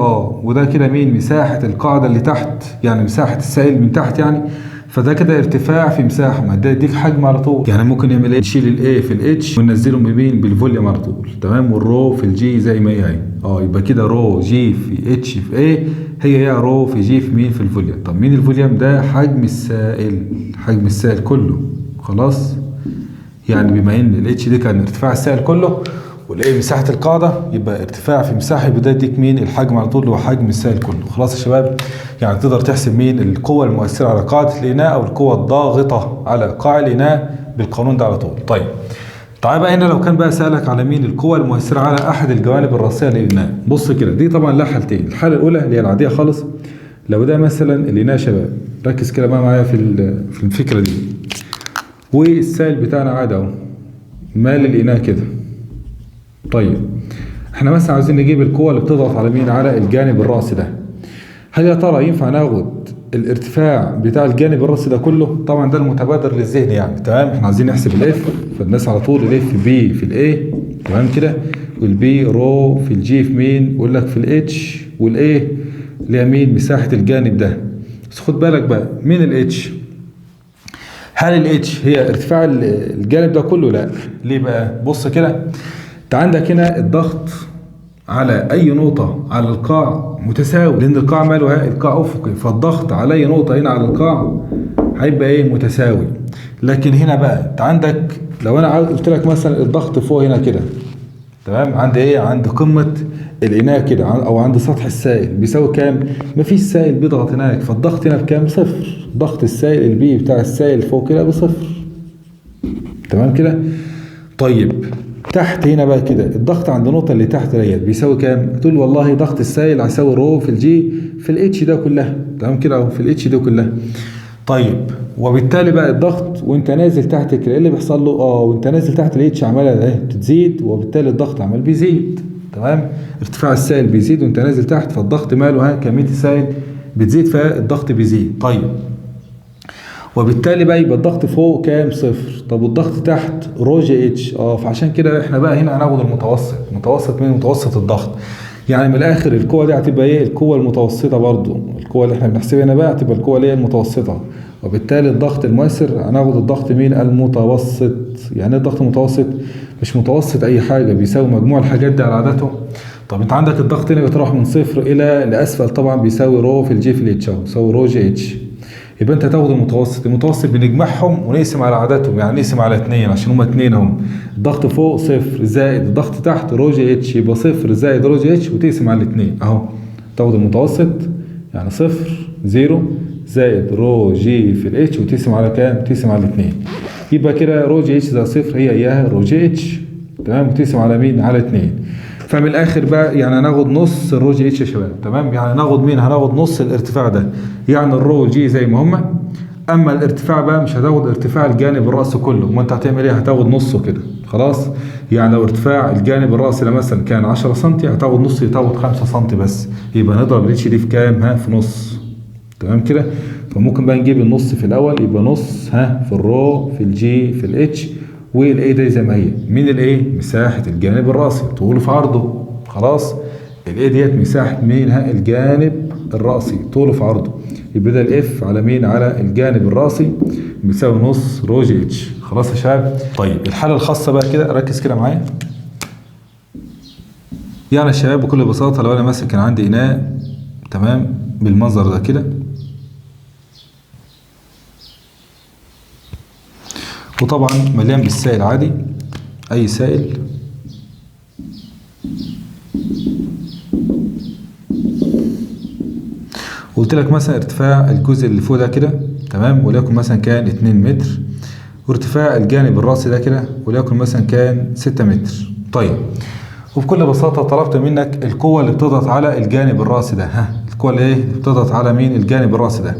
وده كده مين؟ مساحة القاعدة اللي تحت، يعني مساحة السائل من تحت يعني، فده كده ارتفاع في مساحة، ما ده يديك حجم على طول. يعني ممكن نعمل ايه؟ نشيل ال A في ال h وننزلهم بمين؟ بال volume على طول. تمام، وال rho في ال g زي ما هي اهي. يبقى كده rho g في h في A هي يا rho في g في مين؟ في ال volume. طب مين ال volume ده؟ حجم السائل، حجم السائل كله. خلاص، يعني بما ان ال h دي كان ارتفاع السائل كله وال A مساحة القاعدة، يبقى ارتفاع في مساحة، يبقى ده يديك مين؟ الحجم على طول اللي هو حجم السائل كله. خلاص يا شباب، يعني تقدر تحسب مين؟ القوة المؤثرة على قاعدة الإناء أو القوة الضاغطة على قاع الإناء بالقانون ده على طول. طيب تعال بقى هنا، لو كان بقى سألك على مين؟ القوة المؤثرة على أحد الجوانب الرأسية للإناء. بص كده، دي طبعا لها حالتين. الحالة الأولى اللي هي العادية خالص، لو ده مثلا الإناء شباب، ركز كده بقى معايا في الفكرة دي، والسائل بتاعنا عادي أهو مال الإناء كده. طيب احنا مثلا عاوزين نجيب القوة اللي بتضغط على مين؟ على الجانب الرأسي ده. هل يا ترى ينفع ناخد الارتفاع بتاع الجانب الرأسي ده كله؟ طبعا ده المتبادر للذهن يعني. تمام، احنا عايزين نحسب ال F، فالناس على طول ال F P في ال A، تمام كده، وال P rho في ال g في مين؟ يقول لك في ال h، وال A اللي هي مين؟ مساحة الجانب ده. بس خد بالك بقى، مين ال h؟ هل ال h هي ارتفاع الجانب ده كله؟ لا. ليه بقى؟ بص كده، انت عندك هنا الضغط على اي نقطة على القاع متساوي، لان القاع ماله؟ القاع افقي، فالضغط على اي نقطة هنا على القاع هيبقى ايه؟ متساوي. لكن هنا بقى انت عندك، لو انا قلت لك مثلا الضغط فوق هنا كده، تمام، عند ايه؟ عند قمة الاناء كده، او عند سطح السائل، بيساوي كام؟ مفيش سائل بيضغط هناك، فالضغط هنا بكام؟ صفر. ضغط السائل ال P بتاع السائل فوق كده بصفر. تمام كده. طيب تحت هنا بقى كده الضغط عند النقطة اللي تحت ديت بيساوي كام؟ تقول والله ضغط السائل هيساوي rho في ال g في ال h ده كلها. تمام كده اهو، في ال h ده كلها. طيب وبالتالي بقى الضغط وانت نازل تحت كده ايه اللي بيحصل له؟ وانت نازل تحت ال h عماله ايه؟ بتزيد، وبالتالي الضغط عمال بيزيد. تمام، ارتفاع السائل بيزيد وانت نازل تحت، فالضغط ماله؟ ها، كمية السائل بتزيد فالضغط بيزيد. طيب وبالتالي بقى يبقى الضغط فوق كام؟ صفر. طب والضغط تحت rho g h. فعشان كده احنا بقى هنا هناخد المتوسط. متوسط مين؟ متوسط الضغط. يعني من الاخر القوة دي هتبقى ايه؟ القوة المتوسطة برضو، القوة اللي احنا بنحسبها هنا بقى هتبقى القوة اللي هي المتوسطة، وبالتالي الضغط المؤثر هناخد الضغط مين؟ المتوسط. يعني ايه الضغط المتوسط؟ مش متوسط اي حاجة، بيساوي مجموع الحاجات دي على عادته. طب انت عندك الضغط هنا بيتراوح من صفر الى لاسفل، طبعا بيساوي rho في ال g في ال h اهو، بيساوي rho g h. يبقى انت تاخد المتوسط. المتوسط بنجمعهم ونقسم على عددهم، يعني نقسم على 2 عشان هما 2 اهم. الضغط فوق صفر زائد الضغط تحت rho g h، يبقى صفر زائد rho g h وتقسم على 2 اهو. تاخد المتوسط يعني صفر zero زائد rho g في ال h وتقسم على كام؟ تقسم على 2. يبقى كده rho g h زائد صفر هي اياها rho g h. تمام، وتقسم على مين؟ على 2. فمن الاخر بقى يعني هناخد نص ال rho g h يا شباب. تمام، يعني هناخد مين؟ هناخد نص الارتفاع ده، يعني ال rho g زي ما هما، اما الارتفاع بقى مش هتاخد ارتفاع الجانب الرأسي كله، ما انت هتعمل ايه؟ هتاخد نصه كده. خلاص، يعني لو ارتفاع الجانب الرأسي ده مثلا كان 10 سم، هتاخد نص، تاخد 5 سم بس، يبقى نضرب ال h دي في كام؟ ها، في نص. تمام كده. فممكن بقى نجيب النص في الاول، يبقى نص ها في ال rho في ال g في ال h، وال A ده زي ما هي. مين ال A؟ مساحة الجانب الرأسي، طوله في عرضه. خلاص، ال A ديت مساحة مين؟ ها، الجانب الرأسي، طوله في عرضه. يبقى ده ال F على مين؟ على الجانب الرأسي بيساوي نص rho g h. خلاص يا شباب. طيب الحالة الخاصة بقى كده، ركز كده معايا. يعني يا شباب بكل بساطة لو انا مثلا كان عندي اناء، تمام، بالمنظر ده كده، وطبعا مليان بالسائل عادي، اي سائل، قلت لك مثلا ارتفاع الجزء اللي فوق ده كده، تمام، وليكن مثلا كان 2 متر، وارتفاع الجانب الراسي ده كده وليكن مثلا كان 6 متر. طيب وبكل بساطة طلبت منك القوة اللي بتضغط على الجانب الراسي ده، ها القوة اللي ايه بتضغط على مين؟ الجانب الراسي ده.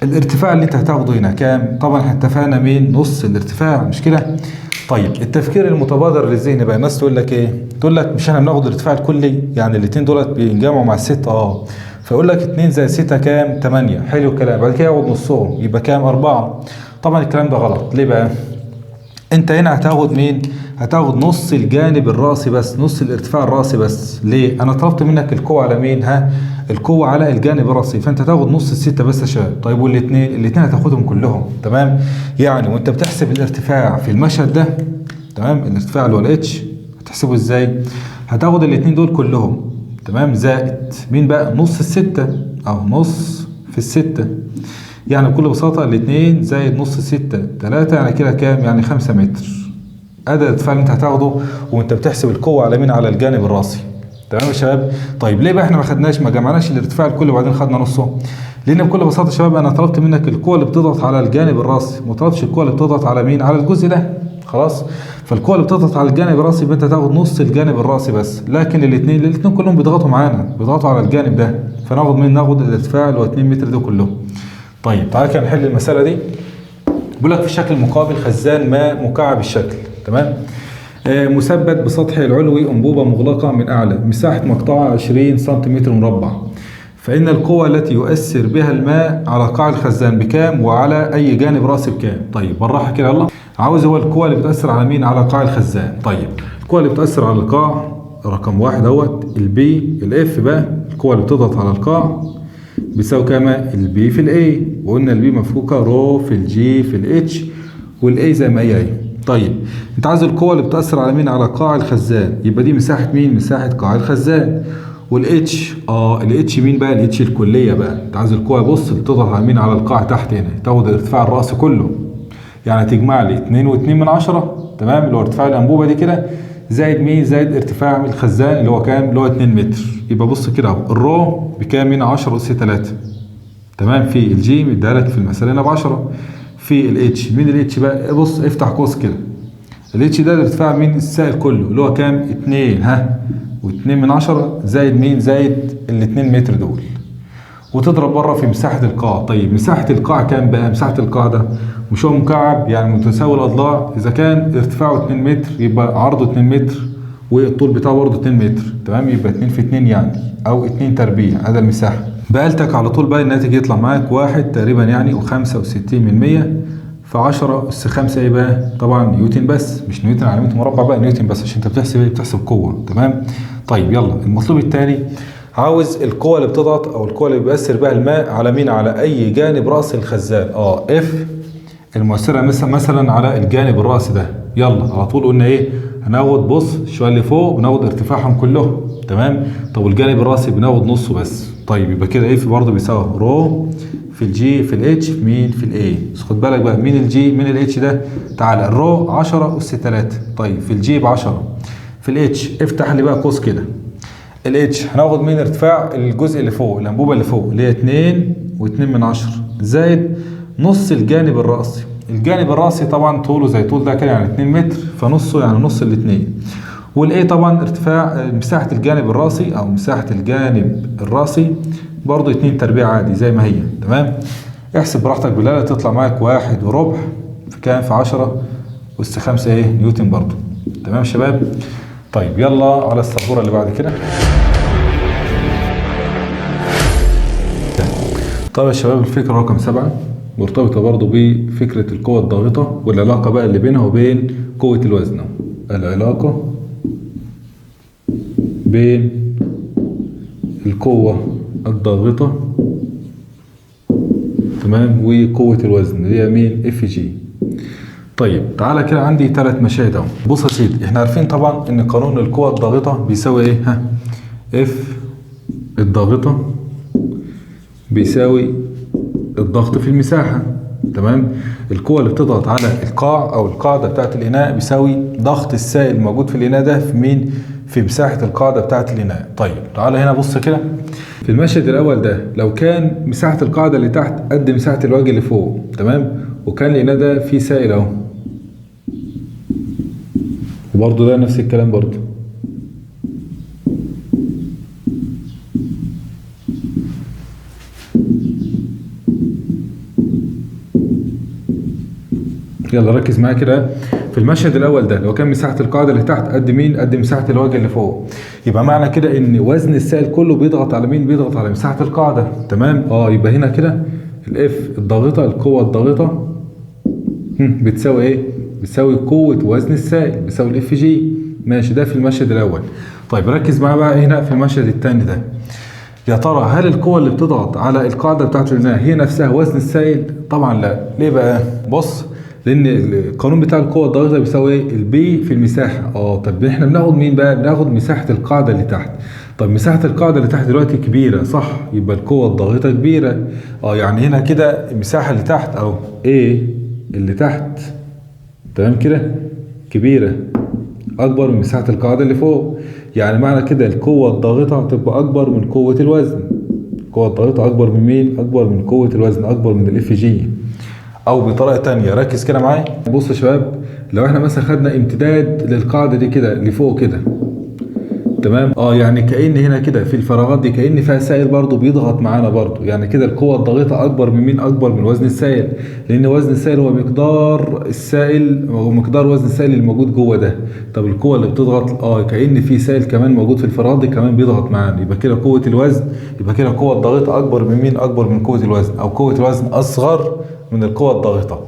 الارتفاع اللي انت هتاخده هنا كام؟ طبعا احنا اتفقنا مين؟ نص الارتفاع، مش كده؟ طيب التفكير المتبادر للذهن بقى، الناس تقول لك ايه؟ تقول لك مش احنا بناخد الارتفاع الكلي، يعني الاثنين دولت بينجمعوا مع الستة، اه فيقول لك 2 زائد 6 كام؟ 8. حلو الكلام. بعد كده ياخد نصهم يبقى كام؟ 4. طبعا الكلام ده غلط. ليه بقى؟ انت هنا هتاخد مين؟ هتاخد نص الجانب الراسي بس، نص الارتفاع الراسي بس. ليه؟ انا طلبت منك القوة على مين؟ ها القوة على الجانب الراسي، فانت هتاخد نص الستة بس يا شباب. طيب والاثنين؟ الاثنين هتاخدهم كلهم، تمام؟ يعني وانت بتحسب الارتفاع في المشهد ده، تمام؟ الارتفاع اللي هو ال H هتحسبه ازاي؟ هتاخد الاثنين دول كلهم، تمام؟ زائد مين بقى؟ نص الستة او نص في الستة، يعني بكل بساطة الاثنين زائد نص ستة 3، يعني كده كام؟ يعني 5 متر. ادي الارتفاع اللي انت هتاخده وانت بتحسب القوة على مين؟ على الجانب الراسي. تمام يا شباب؟ طيب ليه بقى احنا ما خدناش، ما جمعناش الارتفاع الكلي وبعدين خدنا نصه؟ لان بكل بساطة يا شباب انا طلبت منك القوة اللي بتضغط على الجانب الراسي، ما طلبتش القوة اللي بتضغط على مين؟ على الجزء ده. خلاص؟ فالقوة اللي بتضغط على الجانب الراسي يبقى انت تاخد نص الجانب الراسي بس، لكن الاثنين كلهم بيضغطوا معانا، بيضغطوا على الجانب ده، فناخد مين؟ ناخد الارتفاع اللي هو 2 متر ده كله. طيب تعالى كده نحل المسألة دي. بيقول لك في الشكل المقابل خزان ماء مكعب الشكل، تمام؟ مثبت بسطحه العلوي أنبوبة مغلقة من أعلى، مساحة مقطعها 20 سنتيمتر مربع، فإن القوة التي يؤثر بها الماء على قاع الخزان بكام وعلى أي جانب رأسي بكام؟ طيب بالراحة كده، يلا. عاوز هو القوة اللي بتأثر على مين؟ على قاع الخزان. طيب القوة اللي بتأثر على القاع رقم 1 اهوت ال P ال F بقى، القوة اللي بتضغط على القاع بيساوي كام؟ ال P في ال A، وقلنا ال P مفكوكه rho في ال G في ال H، وال A زي ما هي اهي. طيب انت عايز القوة اللي بتاثر على مين؟ على قاع الخزان، يبقى دي مساحة مين؟ مساحة قاع الخزان. وال H ال H مين بقى؟ ال H الكلية بقى. انت عايز القوة بص اللي بتضغط على مين؟ على القاع تحت هنا، تاخد الارتفاع الراسي كله، يعني تجمع لي 2.2، تمام؟ اللي هو ارتفاع الانبوبة دي كده، زائد مين؟ زائد ارتفاع الخزان اللي هو كام؟ اللي هو 2 متر. يبقى بص كده اهو، ال rho بكام هنا؟ 10 أس 3، تمام؟ في ال G مديها لك في المسألة هنا ب 10، في ال H مين ال H بقى؟ بص افتح قوس كده، ال H ده الارتفاع مين؟ السائل كله اللي هو كام؟ 2 ها و2 زائد مين؟ زائد ال 2 متر دول، وتضرب بره في مساحة القاع. طيب مساحة القاع كام بقى؟ مساحة القاع ده مش هو مكعب يعني متساوي الأضلاع، إذا كان ارتفاعه 2 متر يبقى عرضه 2 متر والطول بتاعه برضه 2 متر، تمام؟ يبقى 2 في 2 يعني، أو 2 تربيع، هذا المساحة. بقالتك على طول بقى الناتج يطلع معاك 1 تقريبا يعني و65 في 10 أس 5 إيه بقى؟ طبعا نيوتن بس، مش نيوتن على متر مربع بقى، نيوتن بس عشان أنت بتحسب إيه؟ بتحسب قوة، تمام؟ طيب يلا المطلوب الثاني، عاوز القوة اللي بتضغط أو القوة اللي بيأثر بها الماء على مين؟ على أي جانب رأس الخزان. F المؤثرة مثلا على الجانب الرأسي ده. يلا على طول قلنا إيه؟ هناخد بص شوية اللي فوق بناخد ارتفاعهم كلهم، تمام؟ طب والجانب الرأسي بناخد نصه بس. طيب يبقى كده F برضه بيساوي rho في ال G في ال H مين؟ في ال A. بس خد بالك بقى مين ال G مين ال H ده؟ تعالى ال rho 10 أس 3، طيب في ال G ب 10، في ال H افتح لي بقى قوس كده، ال H هناخد مين؟ ارتفاع الجزء اللي فوق الانبوبة اللي فوق اللي هي 2.2 زائد نص الجانب الرأسي. الجانب الرأسي طبعا طوله زي طول ده كده يعني 2 متر، فنصه يعني نص الاثنين. وال A طبعا ارتفاع مساحة الجانب الرأسي او مساحة الجانب الرأسي برضه 2 تربيع عادي زي ما هي، تمام؟ احسب براحتك بالله تطلع معاك 1.25 في كام؟ في 10 أس 5 ايه؟ نيوتن برضه، تمام يا شباب؟ طيب يلا على السبوره اللي بعد كده. طيب يا شباب الفكرة رقم 7 مرتبطة برضو بفكره القوة الضاغطه والعلاقة بقى اللي بينها وبين قوة الوزن. العلاقة بين القوة الضاغطه، تمام، وقوه الوزن اللي هي مين؟ F g. طيب تعالى كده عندي 3 مشاهد اهو. بص يا سيدي احنا عارفين طبعا ان قانون القوة الضاغطة بيساوي ايه؟ ها F الضاغطة بيساوي الضغط في المساحة، تمام؟ القوة اللي بتضغط على القاع او القاعدة بتاعت الاناء بيساوي ضغط السائل الموجود في الاناء ده في مين؟ في مساحة القاعدة بتاعت الاناء. طيب تعالى هنا بص كده في المشهد الاول ده، لو كان مساحة القاعدة اللي تحت قد مساحة الوجه اللي فوق، تمام، وكان الاناء ده فيه سائل اهو، وبرضه ده نفس الكلام برضه. يلا ركز معايا كده في المشهد الاول ده، لو كان مساحة القاعدة اللي تحت قد مين؟ قد مساحة الوجه اللي فوق، يبقى معنى كده ان وزن السائل كله بيضغط على مين؟ بيضغط على مساحة القاعدة. تمام؟ يبقى هنا كده ال F الضاغطه، القوة الضاغطه بتساوي ايه؟ بتساوي قوة وزن السائل، بتساوي ال Fg. ماشي، ده في المشهد الاول. طيب ركز معايا بقى هنا في المشهد الثاني ده، يا ترى هل القوة اللي بتضغط على القاعدة بتاعت الإناء هي نفسها وزن السائل؟ طبعا لا. ليه بقى؟ بص، لأن القانون بتاع القوة الضاغطة بيساوي ايه؟ ال P في المساحة. طب احنا بناخد مين بقى؟ بناخد مساحة القاعدة اللي تحت. طب مساحة القاعدة اللي تحت دلوقتي كبيرة صح؟ يبقى القوة الضاغطة كبيرة. يعني هنا كده المساحة اللي تحت أهو ايه اللي تحت، تمام كده، كبيرة أكبر من مساحة القاعدة اللي فوق. يعني معنى كده القوة الضاغطة هتبقى أكبر من قوة الوزن. القوة الضاغطة أكبر من مين؟ أكبر من قوة الوزن، أكبر من ال Fg. أو بطريقة تانية ركز كده معايا، بص يا شباب، لو احنا مثلا خدنا امتداد للقاعدة دي كده لفوق كده، تمام؟ يعني كأن هنا كده في الفراغات دي كأن فيها سائل برضو بيضغط معانا برضو. يعني كده القوة الضاغطة أكبر من مين؟ أكبر من وزن السائل، لأن وزن السائل هو مقدار السائل، هو مقدار وزن السائل الموجود جوه ده. طب القوة اللي بتضغط كأن في سائل كمان موجود في الفراغات دي كمان بيضغط معانا، يبقى كده قوة الوزن، يبقى كده القوة الضاغطة أكبر من مين؟ أكبر من قوة الوزن، أو قوة الوزن أصغر من القوة الضاغطة.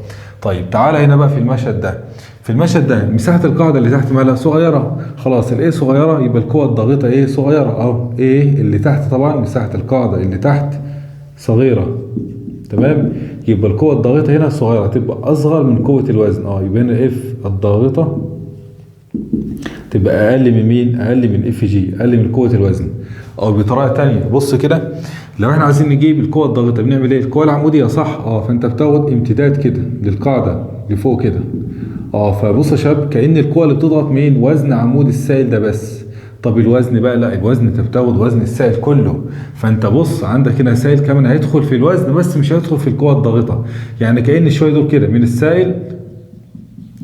طيب تعالى هنا بقى في المشهد ده، في المشهد ده مساحة القاعدة اللي تحت مالها صغيرة، خلاص ال A صغيرة، يبقى القوة الضاغطة ايه؟ صغيرة. اهو A اللي تحت، طبعا مساحة القاعدة اللي تحت صغيرة، تمام؟ يبقى القوة الضاغطة هنا صغيرة، تبقى أصغر من قوة الوزن. يبقى هنا F الضاغطة تبقى أقل من مين؟ أقل من Fg، أقل من قوة الوزن. أو بطريقة تانية بص كده، لو احنا عايزين نجيب القوة الضاغطة بنعمل ايه؟ القوة العمودية صح؟ فأنت بتاخد امتداد كده للقاعدة لفوق كده. فبص يا شباب، كأن القوة اللي بتضغط مين؟ وزن عمود السائل ده بس. طب الوزن بقى؟ لا، الوزن انت بتاخد وزن السائل كله. فانت بص عندك هنا سائل كمان هيدخل في الوزن بس مش هيدخل في القوة الضاغطة. يعني كأن شوية دول كده من السائل،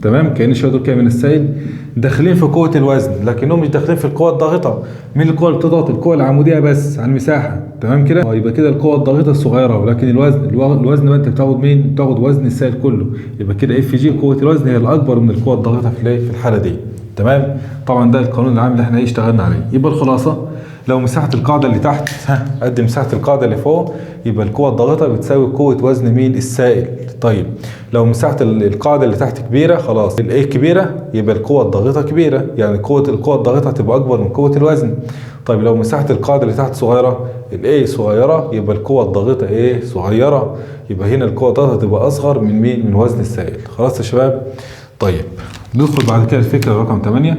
تمام؟ كأن شوية دول كده من السائل داخلين في قوة الوزن، لكنهم مش داخلين في القوة الضاغطة. مين القوة اللي بتضغط؟ القوة العمودية بس على المساحة، تمام كده؟ يبقى كده القوة الضاغطة الصغيرة، ولكن الوزن بقى انت بتاخد مين؟ بتاخد وزن السائل كله. يبقى كده Fg قوة الوزن هي الأكبر من القوة الضاغطة في الحالة دي، تمام؟ طبعا ده القانون العام اللي احنا اشتغلنا عليه. يبقى الخلاصة، لو مساحة القاعدة اللي تحت قد مساحة القاعدة اللي فوق، يبقى القوة الضاغطة بتساوي قوة وزن مين؟ السائل. طيب لو مساحة القاعدة اللي تحت كبيرة، خلاص ال A كبيرة، يبقى القوة الضاغطة كبيرة، يعني القوة الضاغطة هتبقى أكبر من قوة الوزن. طيب لو مساحة القاعدة اللي تحت صغيرة، ال A صغيرة، يبقى القوة الضاغطة ايه؟ صغيرة، يبقى هنا القوة الضاغطة تبقى أصغر من مين؟ من وزن السائل. خلاص يا شباب؟ طيب ندخل بعد كده الفكرة رقم 8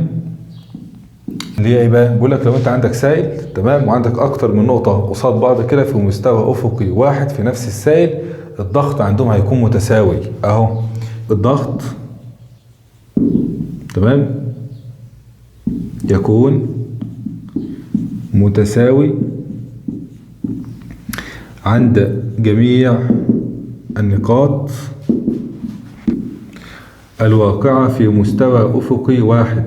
اللي هي ايه بقى؟ بيقول لك لو انت عندك سائل، تمام، وعندك اكتر من نقطة قصاد بعض كده في مستوى افقي واحد في نفس السائل، الضغط عندهم هيكون متساوي. اهو الضغط، تمام، يكون متساوي عند جميع النقاط الواقعة في مستوى أفقي واحد.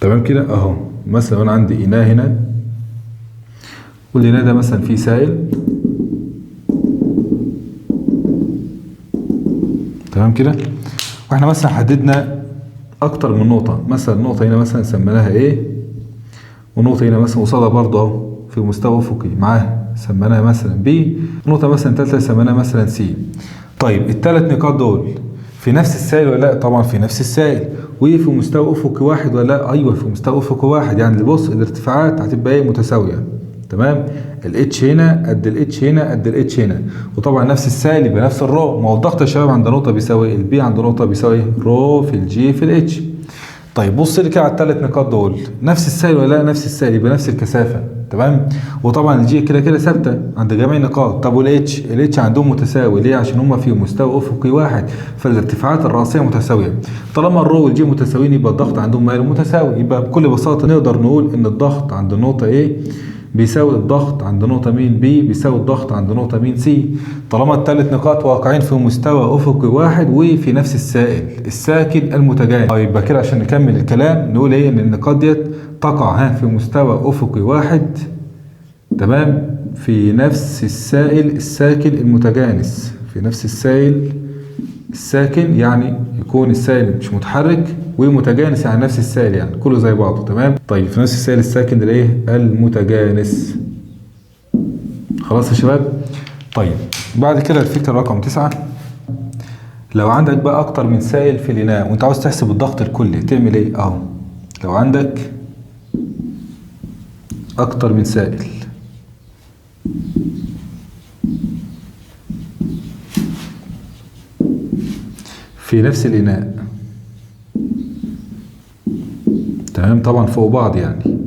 تمام كده؟ اهو مثلا انا عندي اناء هنا، والاناء ده مثلا فيه سائل، تمام كده؟ واحنا مثلا حددنا اكتر من نقطة، مثلا نقطة هنا مثلا سميناها A، ونقطة هنا مثلا قصادها برضه اهو في مستوى افقي معاها سميناها مثلا B، نقطة مثلا ثالثة سميناها مثلا C. طيب الثلاث نقاط دول في نفس السائل ولا لا؟ طبعا في نفس السائل. وفي مستوى افقي واحد ولا لا؟ ايوه في مستوى افقي واحد. يعني بص الارتفاعات هتبقى ايه؟ متساوية، تمام؟ ال H هنا قد ال H هنا قد ال H هنا، وطبعا نفس السائل يبقى نفس ال rho. ما هو الضغط يا شباب عند نقطة بيساوي ال P عند نقطة بيساوي rho في ال g في ال H. طيب بص لي كده على الثلاث نقاط دول، نفس السائل ولا لا؟ نفس السائل يبقى نفس الكثافة، تمام؟ وطبعا ال g كده كده ثابتة عند جميع النقاط. طب وال H؟ ال H عندهم متساوي، ليه؟ عشان هما في مستوى افقي واحد، فالارتفاعات الراسية متساوية. طالما ال rho وال g متساويين يبقى الضغط عندهم ماله متساوي. يبقى بكل بساطة نقدر نقول ان الضغط عند النقطة A بيساوي الضغط عند نقطة مين B بيساوي الضغط عند نقطة مين C، طالما الثلاث نقاط واقعين في مستوى افقي واحد وفي نفس السائل الساكن المتجانس. طيب يبقى كده عشان نكمل الكلام نقول ايه؟ ان النقاط ديت تقع في مستوى افقي واحد، تمام، في نفس السائل الساكن المتجانس، في نفس السائل الساكن، يعني يكون السائل مش متحرك ومتجانس يعني نفس السائل، يعني كله زي بعضه، تمام. طيب في نفس السائل الساكن الايه؟ المتجانس. خلاص يا شباب. طيب بعد كده الفكرة رقم 9، لو عندك بقى اكتر من سائل في الاناء وانت عاوز تحسب الضغط الكلي تعمل ايه؟ اهو لو عندك اكتر من سائل في نفس الإناء، تمام، طبعا فوق بعض يعني،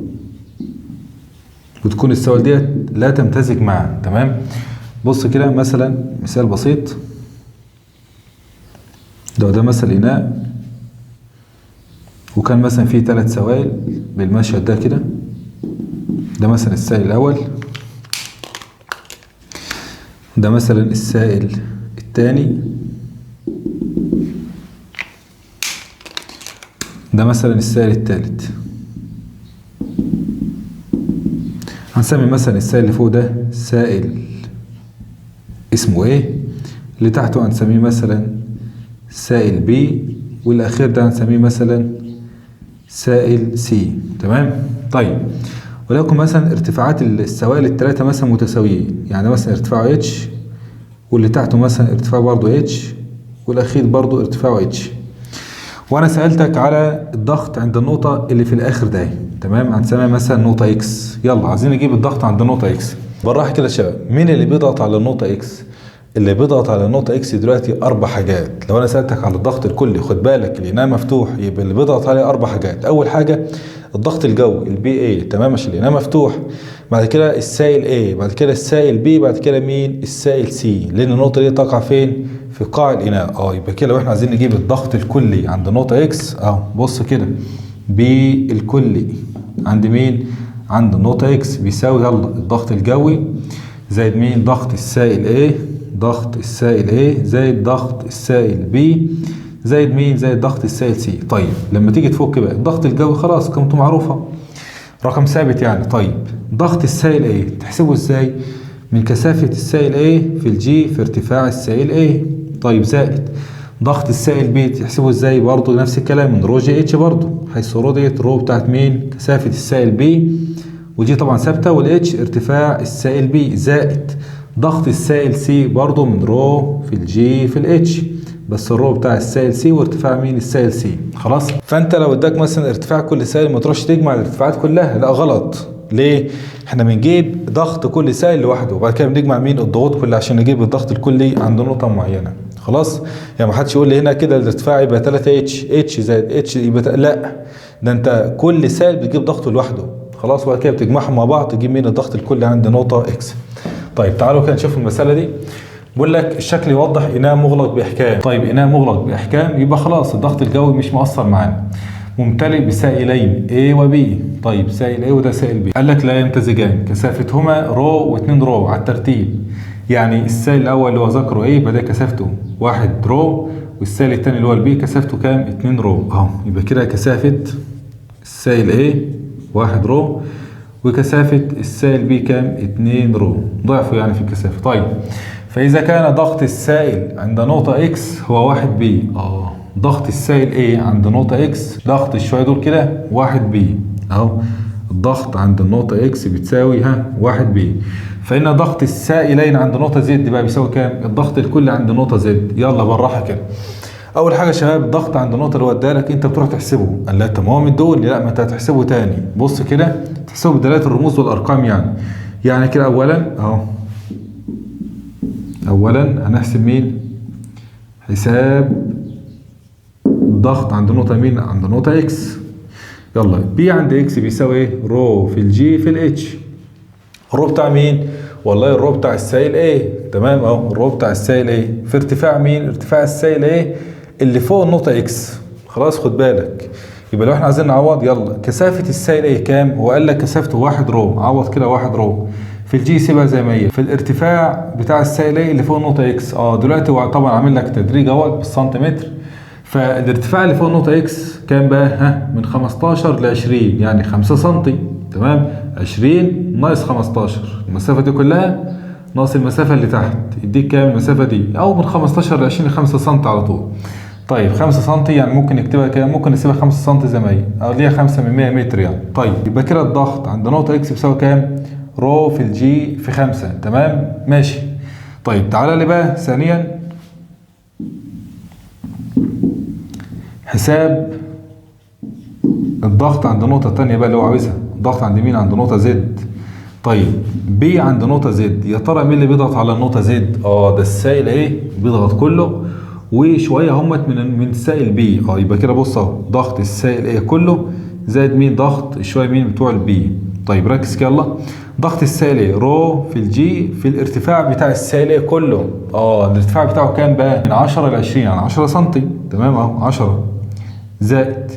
وتكون السوائل ديت لا تمتزج معا، تمام. بص كده مثلا مثال بسيط، لو ده مثلا إناء وكان مثلا فيه 3 سوائل بالمشهد ده كده، ده مثلا السائل الأول، ده مثلا السائل الثاني، ده مثلا السائل الثالث. هنسمي مثلا السائل اللي فوق ده سائل اسمه ايه، اللي تحته هنسميه مثلا سائل B، والاخير ده هنسميه مثلا سائل C، تمام. طيب ولكن مثلا ارتفاعات السوائل الثلاثة مثلا متساويين، يعني مثلا ارتفاعه H، واللي تحته مثلا ارتفاعه برضه H، والاخير برضه ارتفاعه H. وانا سألتك على الضغط عند النقطة اللي في الاخر ده، تمام، هنسميها مثلا نقطة X. يلا عايزين نجيب الضغط عند النقطة X. بالراحة كده يا شباب، مين اللي بيضغط على النقطة X؟ اللي بيضغط على النقطة X دلوقتي 4 حاجات. لو انا سألتك على الضغط الكلي، خد بالك الاناء مفتوح، يبقى اللي بيضغط عليه 4 حاجات. اول حاجة الضغط الجوي ال P A، تمام، عشان الاناء مفتوح. بعد كده السائل A، بعد كده السائل B، بعد كده مين؟ السائل C، لان النقطة دي تقع فين؟ في قاع الاناء. يبقى كده لو احنا عايزين نجيب الضغط الكلي عند نقطة X، بص كده P الكلي عند مين؟ عند النقطة X بيساوي يلا الضغط الجوي زائد مين؟ ضغط السائل A، ضغط السائل A زائد ضغط السائل B زائد مين؟ زائد ضغط السائل C. طيب لما تيجي تفك بقى الضغط الجوي خلاص قيمته معروفة، رقم ثابت يعني. طيب ضغط السائل A تحسبه ازاي؟ من كثافة السائل A في ال G في ارتفاع السائل A. طيب زائد ضغط السائل B تحسبه ازاي؟ برضه نفس الكلام من rho g h برضه، حيث rho ديت rho بتاعت مين؟ كثافة السائل B، و g طبعا ثابتة، وال h ارتفاع السائل B، زائد ضغط السائل C برضه من rho في ال g في ال h، بس ال rho بتاع السائل C وارتفاع مين؟ السائل C. خلاص، فانت لو اداك مثلا ارتفاع كل سائل ما تروحش تجمع الارتفاعات كلها، لا غلط. ليه؟ احنا بنجيب ضغط كل سائل لوحده وبعد كده بنجمع مين؟ الضغوط كلها عشان نجيب الضغط الكلي عند نقطة معينة. خلاص، يعني ما حدش يقول لي هنا كده الارتفاع يبقى 3 اتش، اتش زائد اتش يبقى لا، ده انت كل سائل بتجيب ضغطه لوحده. خلاص، وبعد كده بتجمعهم مع بعض تجيب مين؟ الضغط الكلي عند نقطة X. طيب تعالوا كده نشوف المسألة دي. بيقول لك الشكل يوضح اناء مغلق باحكام. طيب اناء مغلق باحكام يبقى خلاص الضغط الجوي مش مؤثر معانا، ممتلئ بسائلين A و B. طيب سائل A وده سائل B، قال لك لا يمتزجان، كثافتهما rho و2 rho على الترتيب، يعني السائل الاول اللي هو ذكره A يبقى ده كثافته 1 rho، والسائل الثاني اللي هو ال B كثافته كام؟ 2 rho. اهو يبقى كده كثافة السائل A 1 rho وكثافة السائل B كام؟ 2 rho، ضعفه يعني في الكثافة. طيب فإذا كان ضغط السائل عند نقطة X هو 1 P، ضغط السائل A عند نقطة X، ضغط الشوية دول كده 1 P، اهو الضغط عند النقطة X بتساوي 1 P، فإن ضغط السائلين عند نقطة Z بقى بيساوي كام؟ الضغط الكلي عند نقطة Z. يلا بالراحة كده. أول حاجة يا شباب الضغط عند النقطة اللي هو ادالك أنت بتروح تحسبه، قال لا طب ما هو مديهولي، لا ما أنت هتحسبه تاني. بص كده تحسبه بدلالة الرموز والأرقام، يعني كده أولا أهو، أولا هنحسب مين؟ حساب الضغط عند نقطة مين؟ عند نقطة X. يلا P عند X بيساوي ايه؟ rho في ال g في ال h. ال rho بتاع مين؟ والله ال rho بتاع السائل A، تمام اهو ال rho بتاع السائل A في ارتفاع مين؟ ارتفاع السائل A اللي فوق النقطة X. خلاص خد بالك، يبقى لو احنا عايزين نعوض، يلا كثافة السائل A كام؟ هو قال لك كثافته 1 rho، عوض كده 1 rho في ال g سيبها زي ما هي. في الارتفاع بتاع السائل A اللي فوق النقطة X، دلوقتي هو طبعا عامل لك تدريج اهوت بالسنتيمتر، فالارتفاع اللي فوق النقطة X كام بقى؟ ها من 15 ل 20، يعني 5 سم، تمام؟ 20 ناقص 15، المسافة دي كلها ناقص المسافة اللي تحت، يديك كام المسافة دي؟ أو من 15 ل 20 5 سم على طول. طيب 5 سم يعني ممكن نكتبها كام؟ ممكن نسيبها 5 سم زي ما هي، أو ليها 5 من 100 متر يعني. طيب يبقى كده الضغط عند نقطة X بيساوي كام؟ rho في ال g في 5، تمام؟ ماشي. طيب تعالى لي بقى ثانيا حساب الضغط عند النقطة التانية بقى اللي هو عاوزها، الضغط عند مين؟ عند نقطة Z. طيب P عند نقطة Z، يا ترى مين اللي بيضغط على النقطة Z؟ ده السائل A بيضغط كله وشوية همت من السائل B. يبقى كده بص اهو ضغط السائل A كله زائد مين؟ ضغط شوية مين بتوع ال B. طيب ركز كده، يلا ضغط السائل A rho في ال g في الارتفاع بتاع السائل A كله. الارتفاع بتاعه كام بقى؟ من 10 ل 20، يعني 10 سم، تمام اهو 10 زائد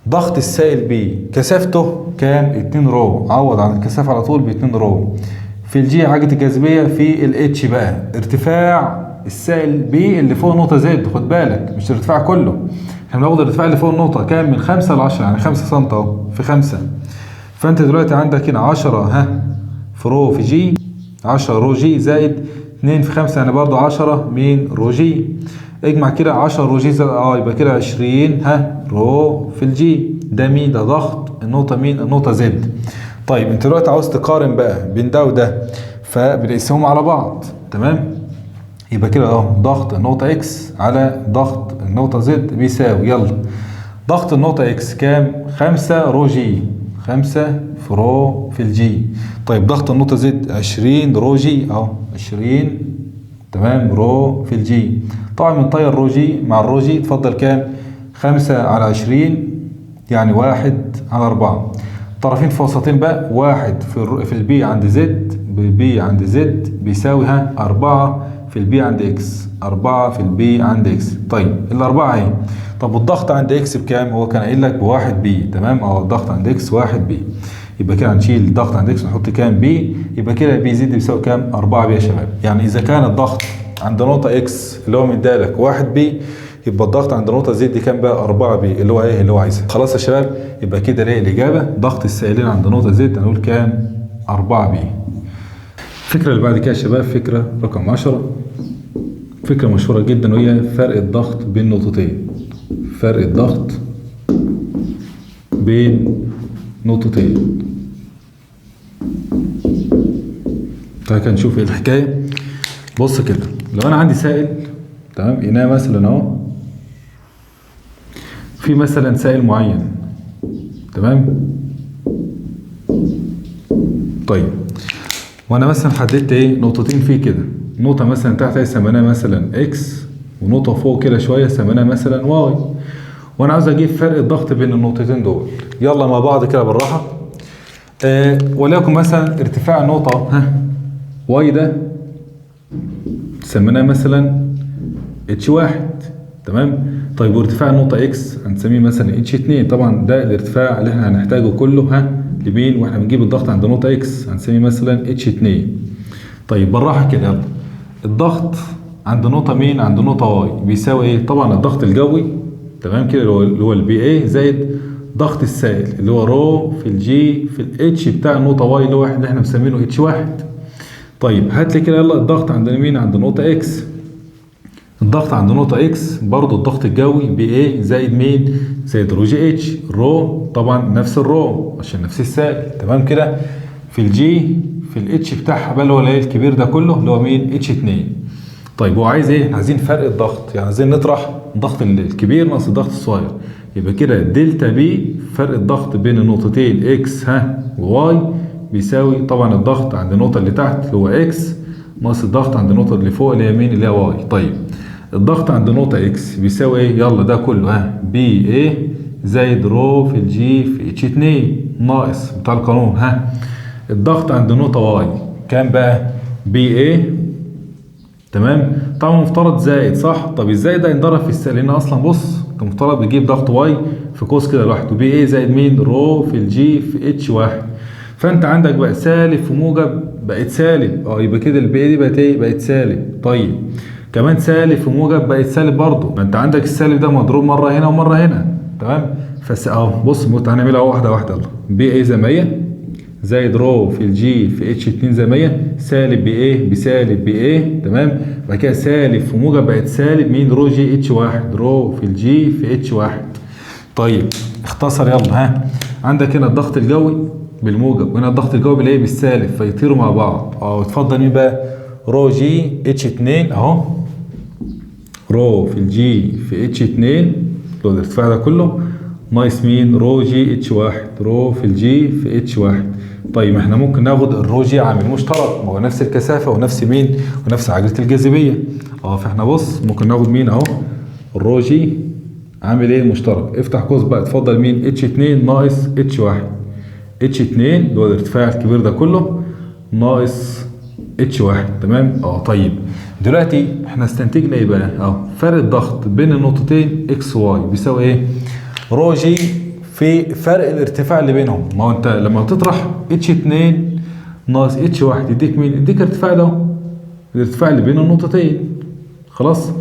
ضغط السائل B كثافته كام؟ 2 rho، عوض عن الكثافة على طول ب 2 rho في ال g عجلة الجاذبية في ال h بقى ارتفاع السائل B اللي فوق النقطة Z، خد بالك مش الارتفاع كله، احنا بناخد الارتفاع اللي فوق النقطة كام؟ من 5 ل 10، يعني 5 سم اهو في 5. فانت دلوقتي عندك هنا 10 ها في rho في g، 10 rho g زائد 2 في 5 يعني برضه 10 مين rho g، اجمع كده 10 rho g زائد يبقى كده 20 ها rho في ال g، ده مين؟ ده ضغط النقطة مين؟ النقطة Z. طيب انت دلوقتي عاوز تقارن بقى بين ده وده، فبنقسمهم على بعض، تمام؟ يبقى كده اهو ضغط النقطة X على ضغط النقطة Z بيساوي، يلا ضغط النقطة X كام؟ 5 rho g، 5 في rho في ال g. طيب ضغط النقطة Z 20 rho g اهو 20، تمام rho في ال g. طبعا بنطير rho g مع ال rho g، اتفضل كام؟ 5 على 20 يعني 1 على 4. طرفين في وسطين بقى، 1 في ال P عند Z، P عند Z بيساوي ها 4 في ال P عند X، 4 في ال P عند X. طيب الأربعة اهي. طب والضغط عند X بكام؟ هو كان قايل لك ب1 P، تمام؟ الضغط عند X 1 P، يبقى كده هنشيل الضغط عند X ونحط كام؟ P، يبقى كده P Z بيساوي كام؟ 4 P يا شباب. يعني إذا كان الضغط عند نقطة X اللي هو مديلك 1 P، يبقى الضغط عند نقطة Z كام بقى؟ 4 P اللي هو ايه؟ اللي هو عايزها. خلاص يا شباب، يبقى كده ليه الإجابة؟ ضغط السائلين عند نقطة Z هنقول كام؟ 4 P. الفكرة اللي بعد كده يا شباب فكرة رقم 10، فكرة مشهورة جدا وهي فرق الضغط بين نقطتين. فرق الضغط بين نقطتين. تعالى كده نشوف ايه الحكاية. بص كده، لو انا عندي سائل، تمام، اناء مثلا اهو، في مثلا سائل معين، تمام؟ طيب وانا مثلا حددت ايه؟ نقطتين فيه كده، نقطة مثلا تحت سميناها مثلا X، ونقطة فوق كده شوية سميناها مثلا Y، وانا عاوز اجيب فرق الضغط بين النقطتين دول. يلا مع بعض كده بالراحة. وليكن مثلا ارتفاع النقطة ها Y ده سميناه مثلا H 1، تمام؟ طيب وارتفاع النقطة X هنسميه مثلا H 2، طبعا ده الارتفاع اللي احنا هنحتاجه كله ها لمين واحنا بنجيب الضغط عند نقطة X، هنسميه مثلا H 2. طيب بالراحة كده، يلا الضغط عند نقطة مين؟ عند نقطة Y بيساوي ايه؟ طبعا الضغط الجوي، تمام كده، اللي هو ال P A زائد ضغط السائل اللي هو rho في ال g في ال h بتاع النقطة Y اللي هو اللي احنا مسمينه H 1. طيب هات لي كده يلا الضغط عند مين؟ عند نقطة X. الضغط عند نقطة X برضو الضغط الجوي P A زائد مين؟ زائد rho g h، rho طبعا نفس ال rho عشان نفس السائل، تمام كده، في ال g في ال h بتاعها بقى اللي هو الكبير ده كله اللي هو مين؟ H 2. طيب هو عايز ايه؟ عايزين فرق الضغط، يعني عايزين نطرح الضغط الكبير ناقص الضغط الصغير، يبقى كده delta P فرق الضغط بين النقطتين X ها و Y بيساوي طبعا الضغط عند النقطة اللي تحت اللي هو X ناقص الضغط عند النقطة اللي فوق اللي هي مين؟ اللي هي Y. طيب الضغط عند نقطة X بيساوي ايه؟ يلا ده كله ها P A زائد rho في ال g في H 2 ناقص بتاع القانون ها الضغط عند نقطة Y كام بقى؟ P A، تمام؟ طبعا المفترض زائد صح؟ طب ازاي ده ينضرب في السائل؟ لان اصلا بص انت انت مطالب تجيب ضغط Y في قوس كده لوحده، P A زائد مين؟ rho في ال g في H واحد. فانت عندك بقى سالب في موجب بقت سالب، يبقى كده ال P A دي بقت ايه؟ بقت سالب. طيب كمان سالب في موجب بقت سالب برضه، ما انت عندك السالب ده مضروب مرة هنا ومرة هنا، تمام؟ فس اهو بص هنعملها واحدة واحدة. يلا P A زي ما هي زائد rho في ال g في H 2 زي ما هي سالب P A بسالب P A، تمام؟ بعد كده سالب في موجب بقت سالب مين؟ rho g H 1، rho في ال g في H 1. طيب اختصر يلا. ها عندك هنا الضغط الجوي بالموجب وهنا الضغط الجوي بالايه؟ بالسالب، فيطيروا مع بعض. اتفضل مين بقى؟ rho g H 2 اهو، rho في ال g في H 2 اللي هو الارتفاع ده كله ناقص مين؟ rho g H 1، rho في ال g في H 1. طيب احنا ممكن ناخد ال rho g عامل مشترك، ما هو نفس الكثافة ونفس مين؟ ونفس عجله الجاذبية. فاحنا بص ممكن ناخد مين اهو؟ ال rho g عامل ايه؟ مشترك. افتح قوس بقى، اتفضل مين؟ H 2 ناقص H 1، H 2 اللي هو الارتفاع الكبير ده كله ناقص H 1، تمام؟ طيب دلوقتي احنا استنتجنا ايه بقى؟ فرق الضغط بين النقطتين X Y بيساوي ايه؟ rho g في فرق الارتفاع اللي بينهم. ما هو انت لما تطرح H 2 ناقص H 1 يديك مين؟ يديك ارتفاع ده، الارتفاع اللي بين النقطتين. خلاص؟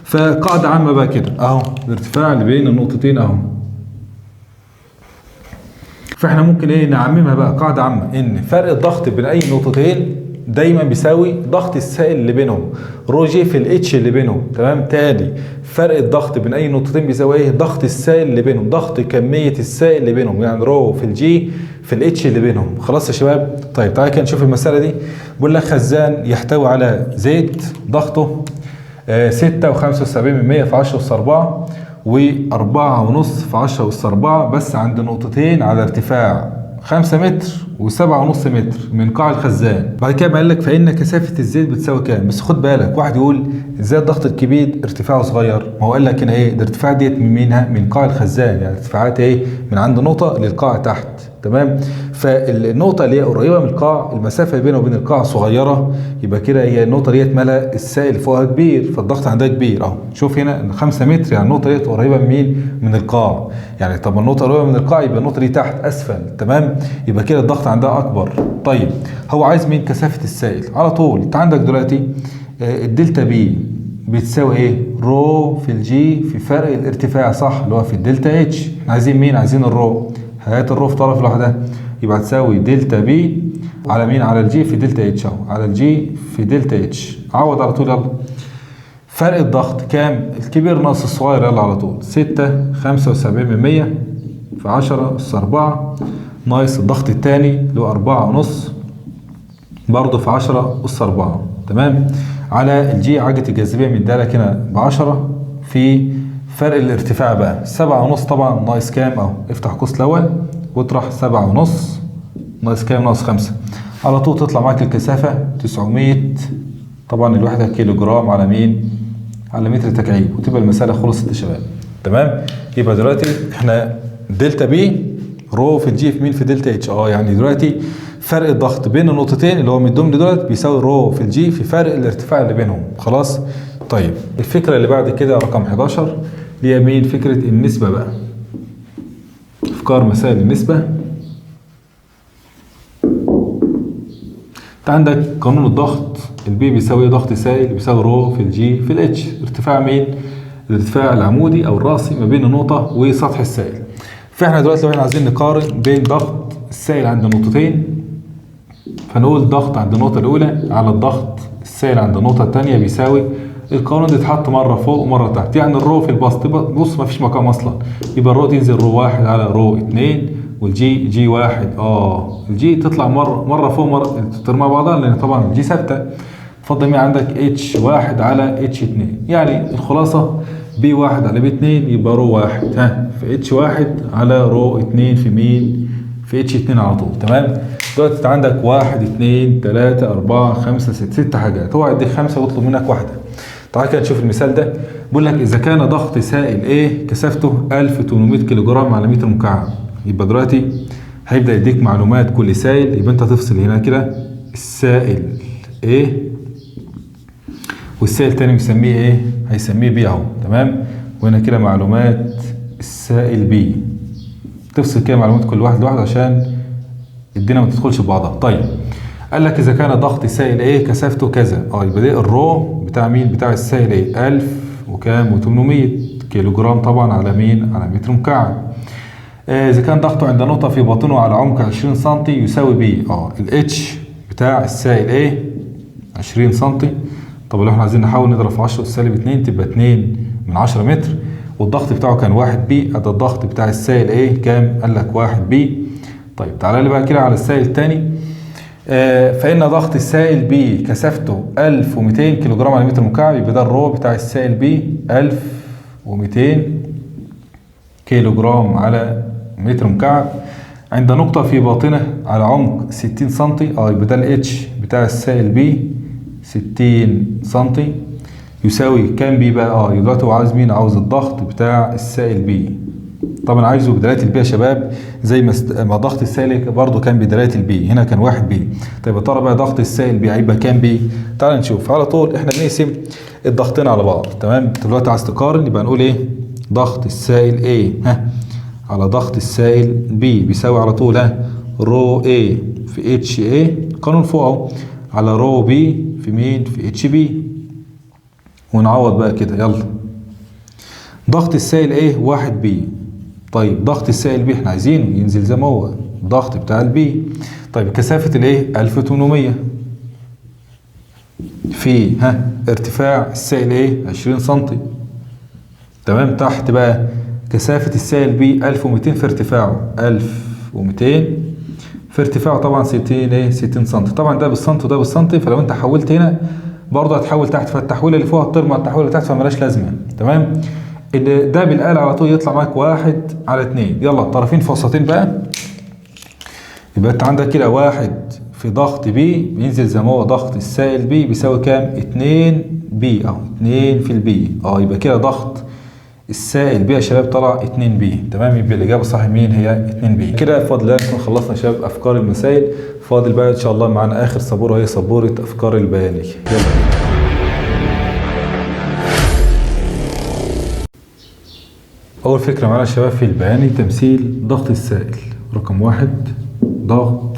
فقاعدة عامة بقى كده اهو، الارتفاع اللي بين النقطتين اهو. فاحنا ممكن ايه نعممها بقى قاعدة عامة، ان فرق الضغط بين اي نقطتين دايما بيساوي ضغط السائل اللي بينهم، rho g في ال H اللي بينهم، تمام؟ تاني فرق الضغط بين اي نقطتين بيساوي ايه؟ ضغط السائل اللي بينهم، ضغط كمية السائل اللي بينهم، يعني rho في ال g في ال H اللي بينهم. خلاص يا شباب؟ طيب تعالى كده نشوف المسألة دي. بيقول لك خزان يحتوي على زيت ضغطه 6.75 في 10 أس 4 و4.5 في 10 أس 4، بس عند نقطتين على ارتفاع 5 متر و7.5 متر من قاع الخزان. بعد كده قال لك فإن كثافة الزيت بتساوي كام؟ بس خد بالك، واحد يقول ازاي الضغط الكبير ارتفاعه صغير؟ ما هو قال لك هنا ايه؟ ده الارتفاع ديت من مينها؟ من قاع الخزان، يعني ارتفاعات ايه؟ من عند نقطة للقاع تحت، تمام؟ فالنقطة اللي هي قريبة من القاع، المسافة بينه وبين القاع صغيرة، يبقى كده هي النقطة ديت مالها السائل فوقها كبير، فالضغط عندها كبير اهو. شوف هنا 5 متر، يعني النقطة ديت قريبة من مين؟ من القاع. يعني طب النقطة قريبة من القاع يبقى النقطة دي تحت أسفل، تمام؟ يبقى كده الضغط عندها أكبر. طيب هو عايز مين؟ كثافة السائل. على طول انت عندك دلوقتي ال delta P بتساوي ايه؟ rho في ال g في فرق الارتفاع، صح؟ اللي هو في ال delta H. احنا عايزين مين؟ عايزين ال rho. هات ال rho في طرف لوحدها، يبقى تساوي delta P على مين؟ على ال g في delta H اهو، على ال g في delta H. عوض على طول يلا. فرق الضغط كام؟ الكبير ناقص الصغير، يلا على طول 6.75 في 10 أس 4 ناقص الضغط الثاني اللي هو 4.5 برضه في 10 أس 4، تمام؟ على الجي عجلة الجاذبية مديها لك هنا ب 10 في فرق الارتفاع بقى 7.5 طبعا ناقص كام اهو، افتح قوس الاول واطرح 7.5 ناقص كام؟ ناقص 5. على طول تطلع معاك الكثافة 900، طبعا الوحدة كيلو جرام على مين؟ على متر تكعيب، وتبقى المسألة خلصت يا شباب، تمام؟ يبقى دلوقتي احنا delta P rho في ال g في مين؟ في delta H. يعني دلوقتي فرق الضغط بين النقطتين اللي هو مديهم لي دلوقتي بيساوي rho في ال g في فرق الارتفاع اللي بينهم. خلاص؟ طيب الفكرة اللي بعد كده رقم 11 اللي هي مين؟ فكرة النسبة بقى، افكار مسائل النسبة. انت عندك قانون الضغط، ال P بيساوي ضغط سائل بيساوي rho في ال g في ال H، ارتفاع مين؟ الارتفاع العمودي او الراسي ما بين النقطة وسطح السائل. فاحنا دلوقتي لو احنا عايزين نقارن بين ضغط السائل عند النقطتين، فنقول ضغط عند النقطة الأولى على الضغط السائل عند النقطة الثانية بيساوي، القانون ده اتحط مرة فوق ومرة تحت، يعني ال rho في البسط، بص مفيش مقام أصلا، يبقى ال rho تنزل rho 1 على rho 2 وال g g 1، ال g تطلع مرة فوق مرة تطير مع بعضها لأن طبعا ال g ثابتة. اتفضل مين عندك؟ H 1 على H 2، يعني الخلاصة P 1 على P 2 يبقى rho 1 ها في H 1 على rho 2 في مين؟ في H 2 على طول، تمام؟ دلوقتي انت عندك 1 2 3 4 5 6، 6 حاجات، هو هيديك 5 ويطلب منك واحدة. تعالى كده نشوف المثال ده، بيقول لك إذا كان ضغط سائل A كثافته 1800 كيلو جرام على متر مكعب، يبقى دلوقتي هيبدأ يديك معلومات كل سائل، يبقى أنت تفصل هنا كده السائل A والسائل التاني بيسميه ايه؟ هيسميه B اهو، تمام؟ وهنا كده معلومات السائل B. تفصل كده معلومات كل واحد لوحده عشان الدنيا ما تدخلش ببعضها. طيب قال لك اذا كان ضغط سائل A كثافته كذا، يبقى ده ال rho بتاع مين؟ بتاع السائل A 1000 وكام و800 كيلو جرام طبعا على مين؟ على متر مكعب. اذا كان ضغطه عند نقطة في باطنه على عمق 20 سم يساوي P. ال H بتاع السائل A 20 سم. طب لو احنا عايزين نحاول نضرب في 10 سالب 2 تبقى 2 من 10 متر، والضغط بتاعه كان 1 P. ادي الضغط بتاع السائل A كام؟ قال لك 1 P. طيب تعالى لي بقى كده على السائل الثاني. فإن ضغط السائل B كثافته 1200 كيلو جرام على متر مكعب، يبقى ده ال rho بتاع السائل B 1200 كيلو جرام على متر مكعب عند نقطة في باطنه على عمق 60 سم. يبقى ده ال H بتاع السائل B 60 سم يساوي كام P بقى؟ دلوقتي هو عاوز مين؟ عاوز الضغط بتاع السائل B. طبعا عايزه بدلالة ال P يا شباب، زي ما ضغط السائل برضه كان بدلالة ال P، هنا كان 1 P. طيب يا ترى بقى ضغط السائل B هيبقى كام P؟ تعال نشوف على طول. احنا بنقسم الضغطين على بعض، تمام؟ دلوقتي عايز تقارن يبقى نقول ايه؟ ضغط السائل A على ضغط السائل B بيساوي على طول rho A في H A، قانون فوق اهو، على rho B في مين؟ في H B. ونعوض بقى كده. يلا ضغط السائل A 1 P. طيب ضغط السائل B احنا عايزينه ينزل زي ما هو الضغط بتاع ال B. طيب كثافة ال A 1800 في ارتفاع السائل A 20 سم، تمام؟ تحت بقى كثافة السائل B 1200 في ارتفاعه، 1200 في ارتفاعه طبعا 60 ايه 60 سم. طبعا ده بالسنتي وده بالسنتي، فلو انت حولت هنا برضه هتحول تحت، فالتحويله اللي فوق هتطير مع التحويله اللي تحت، فمالهاش لازمه، تمام؟ ده بالآلة على طول يطلع معاك 1 على 2. يلا الطرفين في وسطين بقى، يبقى انت عندك كده 1 في ضغط B بينزل زي ما هو، ضغط السائل B بيساوي كام؟ 2 P اهو، 2 في ال P. يبقى كده ضغط السائل B يا شباب طلع 2 P، تمام؟ يبقى الإجابة صح مين؟ هي 2 P. كده بفضل الله نكون خلصنا يا شباب أفكار المسائل. فاضل بقى إن شاء الله معانا آخر سبورة، وهي سبورة أفكار البيانية. يلا بينا. أول فكرة معانا يا شباب في البياني تمثيل ضغط السائل. رقم 1 ضغط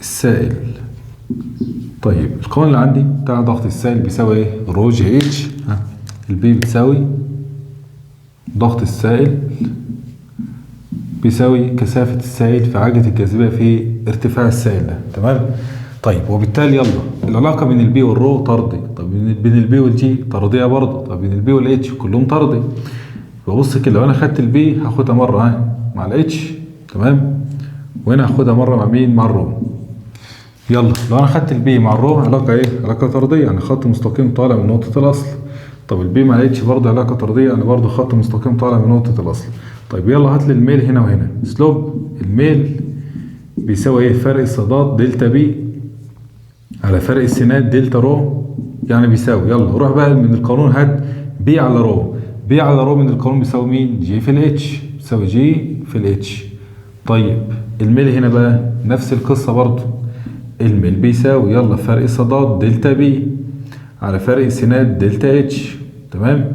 السائل. طيب القانون اللي عندي بتاع ضغط السائل بيساوي ايه؟ rho g h. ال P بتساوي ضغط السائل بيساوي كثافة السائل في عجلة الجاذبية في ارتفاع السائل ده، تمام؟ طيب وبالتالي يلا العلاقة بين ال P وال rho طردي، طب بين ال P وال g طردية برضه، طب بين ال P وال h كلهم طردي. ببص كده لو انا خدت ال P هاخدها مرة مع ال h، تمام؟ وهنا هاخدها مرة مع مين؟ مع ال rho. يلا لو انا خدت ال P مع ال rho علاقة ايه؟ علاقة طردية، يعني خط مستقيم طالع من نقطة الأصل. طب ال P مع ال h برضه علاقة طردية، يعني برضه خط مستقيم طالع من نقطة الأصل. طيب يلا هات لي الميل هنا وهنا. slope الميل بيساوي ايه؟ فرق الصادات delta P على فرق السينات delta rho، يعني بيساوي. يلا روح بقى من القانون هات P على rho. P على rho من القانون بيساوي مين؟ g في ال h، بيساوي g في ال h. طيب الميل هنا بقى نفس القصة برضه، الميل بيساوي يلا فرق الصادات delta P على فرق السينات delta h، تمام؟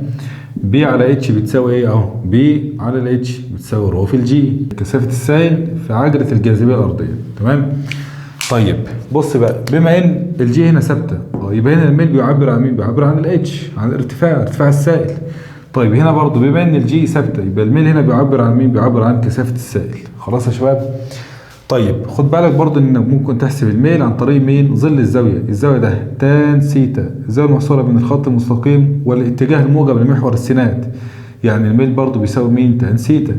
P على h بتساوي ايه اهو؟ P على ال h بتساوي rho في ال g، كثافة السائل في عجلة الجاذبية الأرضية، تمام؟ طيب بص بقى، بما ان ال g هنا ثابتة، يبقى هنا الميل بيعبر عن مين؟ بيعبر عن ال h، عن الارتفاع، ارتفاع السائل. طيب هنا برضو بما ان ال g ثابتة، يبقى الميل هنا بيعبر عن مين؟ بيعبر عن كثافة السائل. خلاص يا شباب؟ طيب خد بالك برضو ان ممكن تحسب الميل عن طريق مين؟ ظل الزاوية. الزاوية ده tan theta، الزاوية المحصوره بين الخط المستقيم والاتجاه الموجب لمحور السينات، يعني الميل برضو بيساوي مين؟ tan theta.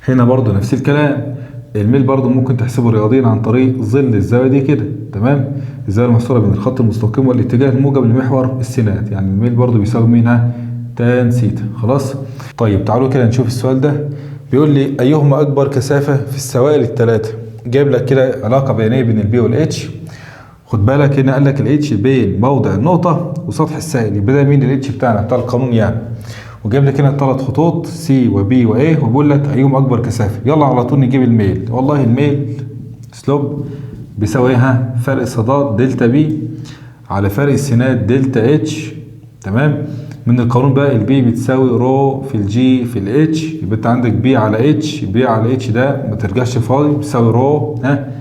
هنا برضو نفس الكلام، الميل برضو ممكن تحسبه رياضيا عن طريق ظل الزاوية دي كده، تمام؟ الزاوية المحصوره بين الخط المستقيم والاتجاه الموجب لمحور السينات، يعني الميل برضو بيساوي مين؟ tan theta. خلاص؟ طيب تعالوا كده نشوف السؤال ده. بيقول لي ايهما اكبر كثافة في السوائل الثلاثة؟ جايب لك كده علاقة بيانيه بين ال P وال h. خد بالك هنا قال لك ال h بين موضع النقطة وسطح السائل، يبقى ده مين ال h بتاعنا بتاع القانون يعني. وجايب لك هنا ثلاث خطوط C و B و A، وبيقول لك ايهما اكبر كثافة. يلا على طول نجيب الميل. والله الميل slope بيساوي ايه؟ فرق صادات delta P على فرق السينات delta h، تمام؟ من القانون بقى ال P بتساوي rho في ال G في ال H، يبقى انت عندك P على H، P على H ده ما ترجعش فاضي، بتساوي rho ها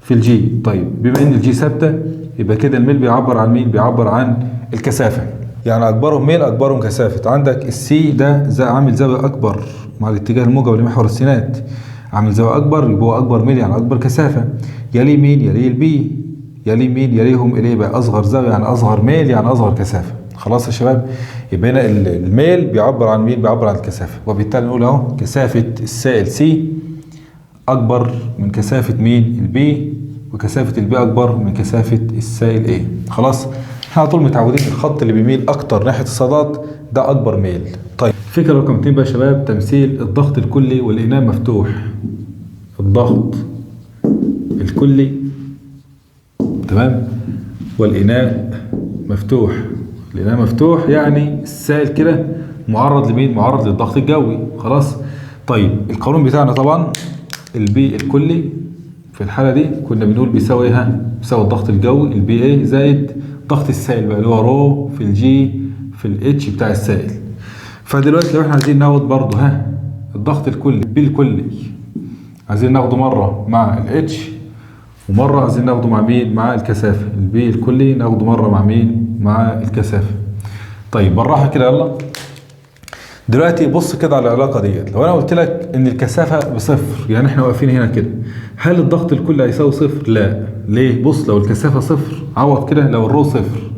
في ال G. طيب بما ان ال G ثابتة يبقى كده الميل بيعبر عن مين؟ بيعبر عن الكثافة. يعني اكبرهم ميل اكبرهم كثافة. عندك ال C ده عامل زاوية اكبر مع الاتجاه الموجب لمحور السينات، عامل زاوية اكبر يبقى هو اكبر ميل يعني اكبر كثافة. يليه مين؟ يليه ال P. يليه مين؟ يليهم اليه بقى اصغر زاوية يعني اصغر ميل يعني اصغر كثافة. خلاص يا شباب، يبقى هنا الميل بيعبر عن مين؟ بيعبر عن الكثافة، وبالتالي نقول اهو كثافة السائل C اكبر من كثافة مين؟ ال P، وكثافه ال P اكبر من كثافة السائل A. خلاص احنا على طول متعودين الخط اللي بيميل اكتر ناحية الصادات ده اكبر ميل. طيب فكرة رقم 2 بقى يا شباب، تمثيل الضغط الكلي والاناء مفتوح. الضغط الكلي تمام والاناء مفتوح. الاناء مفتوح يعني السائل كده معرض لمين؟ معرض للضغط الجوي. خلاص طيب القانون بتاعنا طبعا ال P الكلي في الحالة دي كنا بنقول بيساوي ايه؟ بيساوي الضغط الجوي ال P A زائد ضغط السائل بقى اللي هو rho في ال G في ال H بتاع السائل. فدلوقتي لو احنا عايزين ناخد برضه ها الضغط الكلي P الكلي، عايزين ناخده مرة مع ال H ومرة عايزين ناخده مع مين؟ مع الكثافة. ال P الكلي ناخده مرة مع مين؟ مع الكثافة. طيب بالراحة كده يلا. دلوقتي بص كده على العلاقة ديت، لو انا قلت لك ان الكثافة بصفر يعني احنا واقفين هنا كده، هل الضغط الكلي هيساوي صفر؟ لا. ليه؟ بص لو الكثافة صفر عوض كده، لو ال rho صفر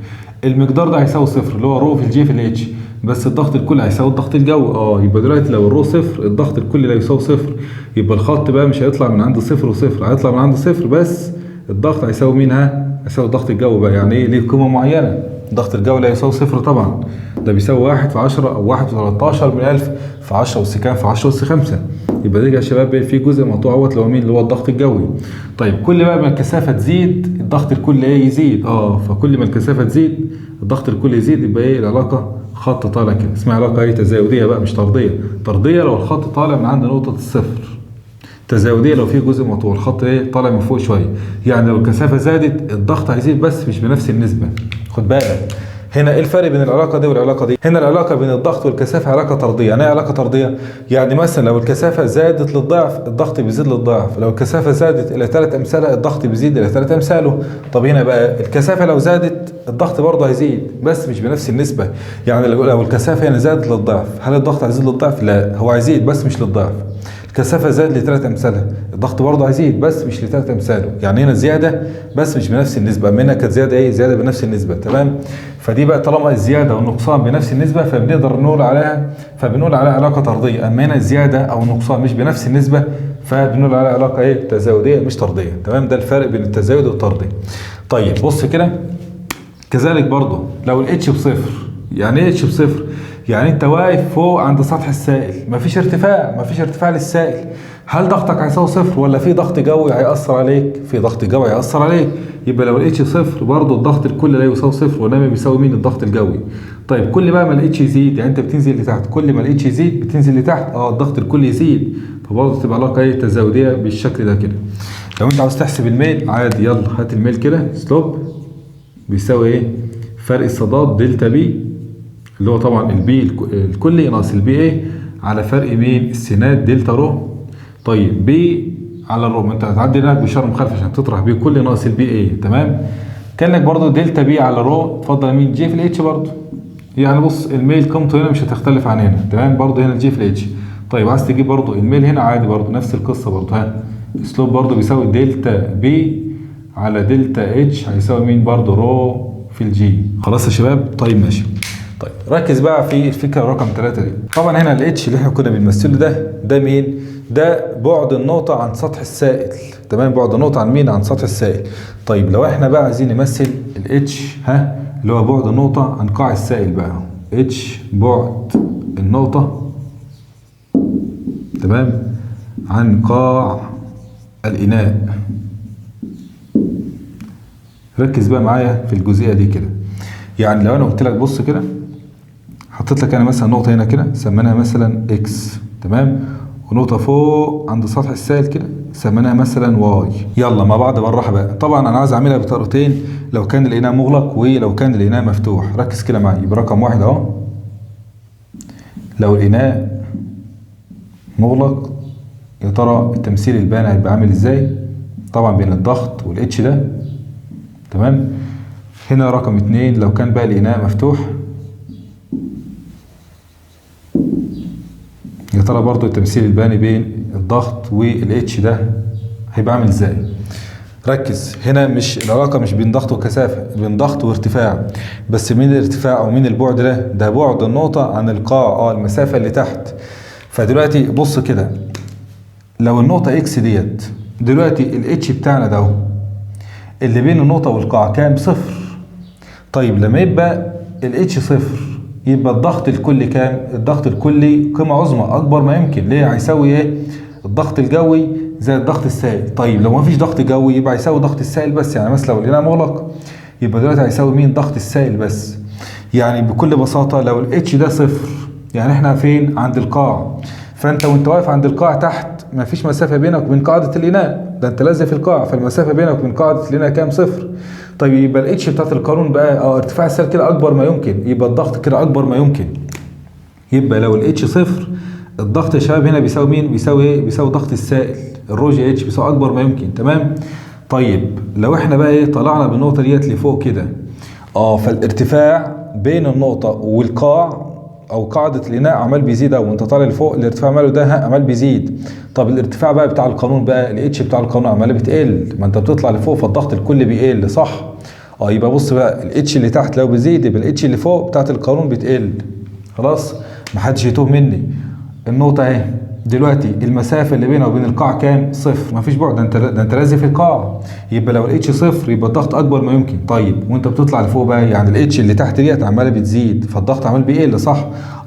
المقدار ده هيساوي صفر اللي هو rho في ال G في ال H، بس الضغط الكلي هيساوي الضغط الجوي. يبقى دلوقتي لو ال rho صفر الضغط الكلي لا يساوي صفر، يبقى الخط بقى مش هيطلع من عند صفر وصفر، هيطلع من عند صفر بس الضغط هيساوي مين؟ ها هيساوي الضغط الجوي بقى. يعني ايه؟ ليه قيمة معينة. الضغط الجوي لا يساوي صفر طبعا، ده بيساوي 1 في 10 او 1 في 13 من 1000 في 10 أس كام؟ في 10 أس 5. يبقى ده يا شباب في جزء مقطوع اهوت اللي هو مين؟ اللي هو الضغط الجوي. طيب كل بقى ما الكثافة تزيد الضغط الكلي ايه؟ يزيد. فكل ما الكثافة تزيد الضغط الكلي يزيد، يبقى ايه العلاقة؟ خط طالع كده، اسمها علاقة ايه؟ تزايديه بقى مش طرديه. طرديه لو الخط طالع من عند نقطة الصفر، تزايديه لو في جزء مقطوع الخط ايه؟ طالع من فوق شوية. يعني لو الكثافة زادت الضغط هيزيد بس مش بنفس النسبة. خد بالك هنا ايه الفرق بين العلاقة دي والعلاقة دي؟ هنا العلاقة بين الضغط والكثافه علاقة طرديه. يعني ايه علاقة طرديه؟ يعني مثلا لو الكثافة زادت للضعف الضغط بيزيد للضعف، لو الكثافة زادت الى 3 امثالها الضغط بيزيد الى 3 امثاله. طب هنا بقى الكثافة لو زادت الضغط برضه هيزيد بس مش بنفس النسبة. يعني لو الكثافة هنا زادت للضعف هل الضغط هيزيد للضعف؟ لا، هو هيزيد بس مش للضعف. الكثافة زادت لثلاث امثالها الضغط برضه هيزيد بس مش لثلاث امثاله. يعني هنا زيادة بس مش بنفس النسبة، منها كانت زيادة ايه؟ زيادة بنفس النسبة. تمام. فدي بقى طالما الزيادة والنقصان بنفس النسبة فبنقدر نقول عليها، فبنقول عليها علاقة طرديه. اما هنا الزيادة او النقصان مش بنفس النسبة فبنقول عليها علاقة ايه؟ تزايديه مش طرديه. تمام. ده الفرق بين التزايد والطرديه. طيب بص كده، كذلك برضه لو ال H بصفر. يعني ايه H بصفر؟ يعني انت واقف فوق عند سطح السائل، مفيش ارتفاع، مفيش ارتفاع للسائل، هل ضغطك هيساوي صفر ولا في ضغط جوي هيأثر عليك؟ في ضغط جوي هيأثر عليك. يبقى لو ال H صفر برضه الضغط الكلي لا يساوي صفر، وانما بيساوي مين؟ الضغط الجوي. طيب كل بقى ما ال H يزيد، يعني انت بتنزل لتحت، كل ما ال H يزيد بتنزل لتحت، الضغط الكلي يزيد، فبرضه تبقى علاقة ايه؟ تزايديه بالشكل ده كده. لو انت عاوز تحسب الميل عادي، يلا هات الميل كده، slope بيساوي ايه؟ فرق الصادات delta P اللي هو طبعا ال P الكلي ناقص ال P A على فرق مين؟ السينات delta rho. طيب P على ال rho، ما انت هتعدي هناك باشارة مخالفة عشان تطرح P كلي ناقص ال P A. تمام. كان لك برضو delta P على rho، اتفضل مين؟ G في ال H برضو. يعني بص الميل قيمته هنا مش هتختلف عن هنا. تمام. برضو هنا ال G في ال H. طيب عايز تجيب برضو الميل هنا عادي برضو نفس القصة برضو، ها slope برضو بيساوي delta P على delta H هيساوي مين؟ برضو rho في ال G. خلاص يا شباب. طيب ماشي. طيب ركز بقى في الفكرة رقم 3 دي. طبعا هنا ال H اللي احنا كنا بنمثله ده مين؟ ده بعد النقطة عن سطح السائل. تمام. بعد النقطة عن مين؟ عن سطح السائل. طيب لو احنا بقى عايزين نمثل ال H ها اللي هو بعد النقطة عن قاع السائل بقى، H بعد النقطة تمام عن قاع الاناء. ركز بقى معايا في الجزئية دي كده. يعني لو انا قلت لك بص كده، حطيت لك انا مثلا نقطة هنا كده سميناها مثلا X، تمام، ونقطة فوق عند سطح السائل كده سميناها مثلا Y. يلا مع بعض بالراحة بقى. طبعا انا عايز اعملها بطريقتين، لو كان الاناء مغلق ولو كان الاناء مفتوح. ركز كده معايا. يبقى رقم 1 اهو، لو الإناء مغلق يا ترى التمثيل البياني هيبقى عامل ازاي؟ طبعا بين الضغط وال H ده. تمام. هنا رقم 2 لو كان بقى الإناء مفتوح يا ترى برضو التمثيل البياني بين الضغط وال H ده هيبقى عامل ازاي؟ ركز هنا، مش العلاقة مش بين ضغط وكثافة، بين ضغط وارتفاع. بس مين الارتفاع او مين البعد ده؟ ده بعد النقطة عن القاع، المسافة اللي تحت. فدلوقتي بص كده، لو النقطة X ديت دلوقتي ال H بتاعنا ده اللي بين النقطة والقاع كام؟ صفر. طيب لما يبقى ال H صفر يبقى الضغط الكلي كام؟ الضغط الكلي قيمة عظمى أكبر ما يمكن. ليه؟ هيساوي إيه؟ الضغط الجوي زائد الضغط السائل. طيب لو ما فيش ضغط جوي يبقى هيساوي ضغط السائل بس. يعني مثلا لو الإناء مغلق يبقى دلوقتي هيساوي مين؟ ضغط السائل بس. يعني بكل بساطة لو ال H ده صفر يعني احنا فين؟ عند القاع. فانت وانت واقف عند القاع تحت ما فيش مسافة بينك وبين قاعدة الإناء، ده انت لازق في القاع، فالمسافة بينك وبين قاعدة الإناء كام؟ صفر. طيب يبقى ال H بتاعت القانون بقى ارتفاع السائل كده أكبر ما يمكن، يبقى الضغط كده أكبر ما يمكن. يبقى لو ال H صفر الضغط يا شباب هنا بيساوي مين؟ بيساوي ايه؟ بيساوي ضغط السائل، ال rho g h بيساوي اكبر ما يمكن. تمام. طيب لو احنا بقى ايه طلعنا بالنقطة ديت لفوق كده، فالارتفاع بين النقطة والقاع او قاعدة الاناء عمال بيزيد، او وانت طالع لفوق الارتفاع ماله ده عمال بيزيد. طب الارتفاع بقى بتاع القانون بقى ال H بتاع القانون عمال بتقل، ما انت بتطلع لفوق فالضغط الكلي بيقل، صح؟ يبقى بص بقى ال H اللي تحت لو بيزيد يبقى ال H اللي فوق بتاعت القانون بتقل. خلاص محدش يتوه مني. النقطة اهي دلوقتي المسافة اللي بينها وبين القاع كام؟ صفر، مفيش بعد، ده انت لازق في القاع. يبقى لو ال H صفر يبقى الضغط اكبر ما يمكن. طيب وانت بتطلع لفوق بقى يعني ال H اللي تحت ديت عمالة بتزيد فالضغط عمال بيقل، صح؟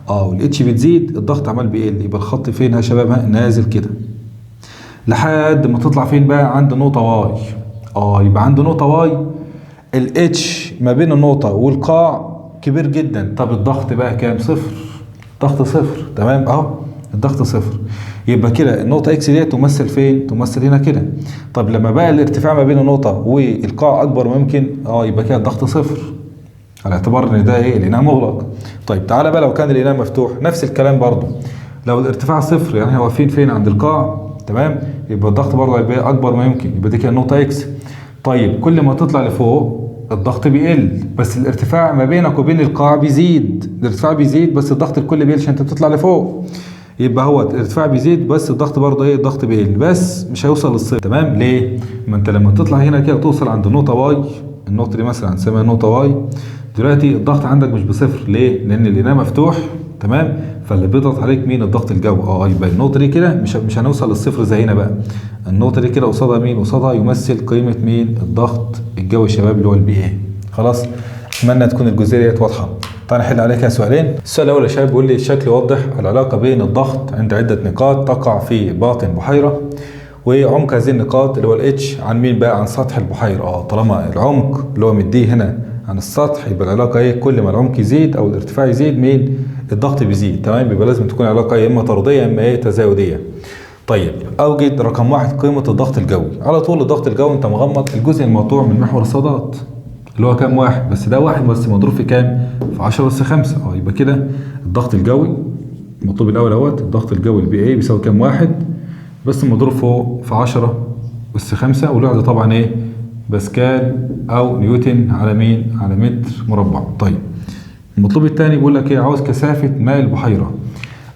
وال H بتزيد الضغط عمال بيقل، يبقى الخط فين يا شباب؟ نازل كده لحد ما تطلع فين بقى؟ عند نقطة Y. يبقى عند نقطة Y ال H ما بين النقطة والقاع كبير جدا. طب الضغط بقى كام؟ صفر، ضغط صفر. تمام اهو الضغط صفر. يبقى كده النقطة X دي تمثل فين؟ تمثل هنا كده. طب لما بقى الارتفاع ما بين النقطة والقاع أكبر ما يمكن، يبقى كده الضغط صفر على اعتبار إن ده إيه؟ الإناء مغلق. طيب تعالى بقى لو كان الإناء مفتوح نفس الكلام برضه، لو الارتفاع صفر يعني احنا واقفين فين؟ عند القاع. تمام، يبقى الضغط برضه هيبقى أكبر ما يمكن، يبقى دي كده النقطة X. طيب كل ما تطلع لفوق الضغط بيقل، بس الارتفاع ما بينك وبين القاع بيزيد، الارتفاع بيزيد بس الضغط الكلي بيقل عشان انت بتطلع لفوق. يبقى هو الارتفاع بيزيد بس الضغط برضه ايه؟ الضغط بيقل بس مش هيوصل للصفر. تمام. ليه؟ ما انت لما تطلع هنا كده وتوصل عند النقطة Y، النقطة دي مثلا هنسميها نقطة Y، دلوقتي الضغط عندك مش بصفر. ليه؟ لان الاناء مفتوح. تمام، فاللي بيضغط عليك مين؟ الضغط الجوي. يبقى النقطة دي كده مش هنوصل للصفر زي هنا بقى. النقطة دي كده قصادها مين؟ قصادها يمثل قيمة مين؟ الضغط الجوي يا شباب اللي هو ال P A. خلاص، اتمنى تكون الجزئية ديت واضحة. تعالى نحل عليها سؤالين. السؤال الاول يا شباب بيقول لي الشكل يوضح العلاقة بين الضغط عند عده نقاط تقع في باطن بحيرة، وعمق هذه النقاط اللي هو ال H عن مين بقى؟ عن سطح البحيرة. طالما العمق اللي هو مديه هنا عن السطح يبقى العلاقة ايه؟ كل ما العمق يزيد او الارتفاع يزيد مين؟ الضغط بيزيد. تمام، يبقى لازم تكون علاقة يا اما طرديه يا اما ايه؟ تزايديه. طيب اوجد رقم 1 قيمة الضغط الجوي. على طول الضغط الجوي انت مغمض الجزء المقطوع من محور الصادات اللي هو كام؟ 1، بس ده 1 بس مضروب في كام؟ في 10 أس 5. يبقى كده الضغط الجوي المطلوب الاول اهوت، الضغط الجوي ال P A بيساوي كام؟ 1 بس مضروب فوق في 10 أس 5، والوحدة طبعا ايه؟ باسكال او نيوتن على مين؟ على متر مربع. طيب المطلوب الثاني بيقول لك ايه؟ عاوز كثافة ماء البحيرة.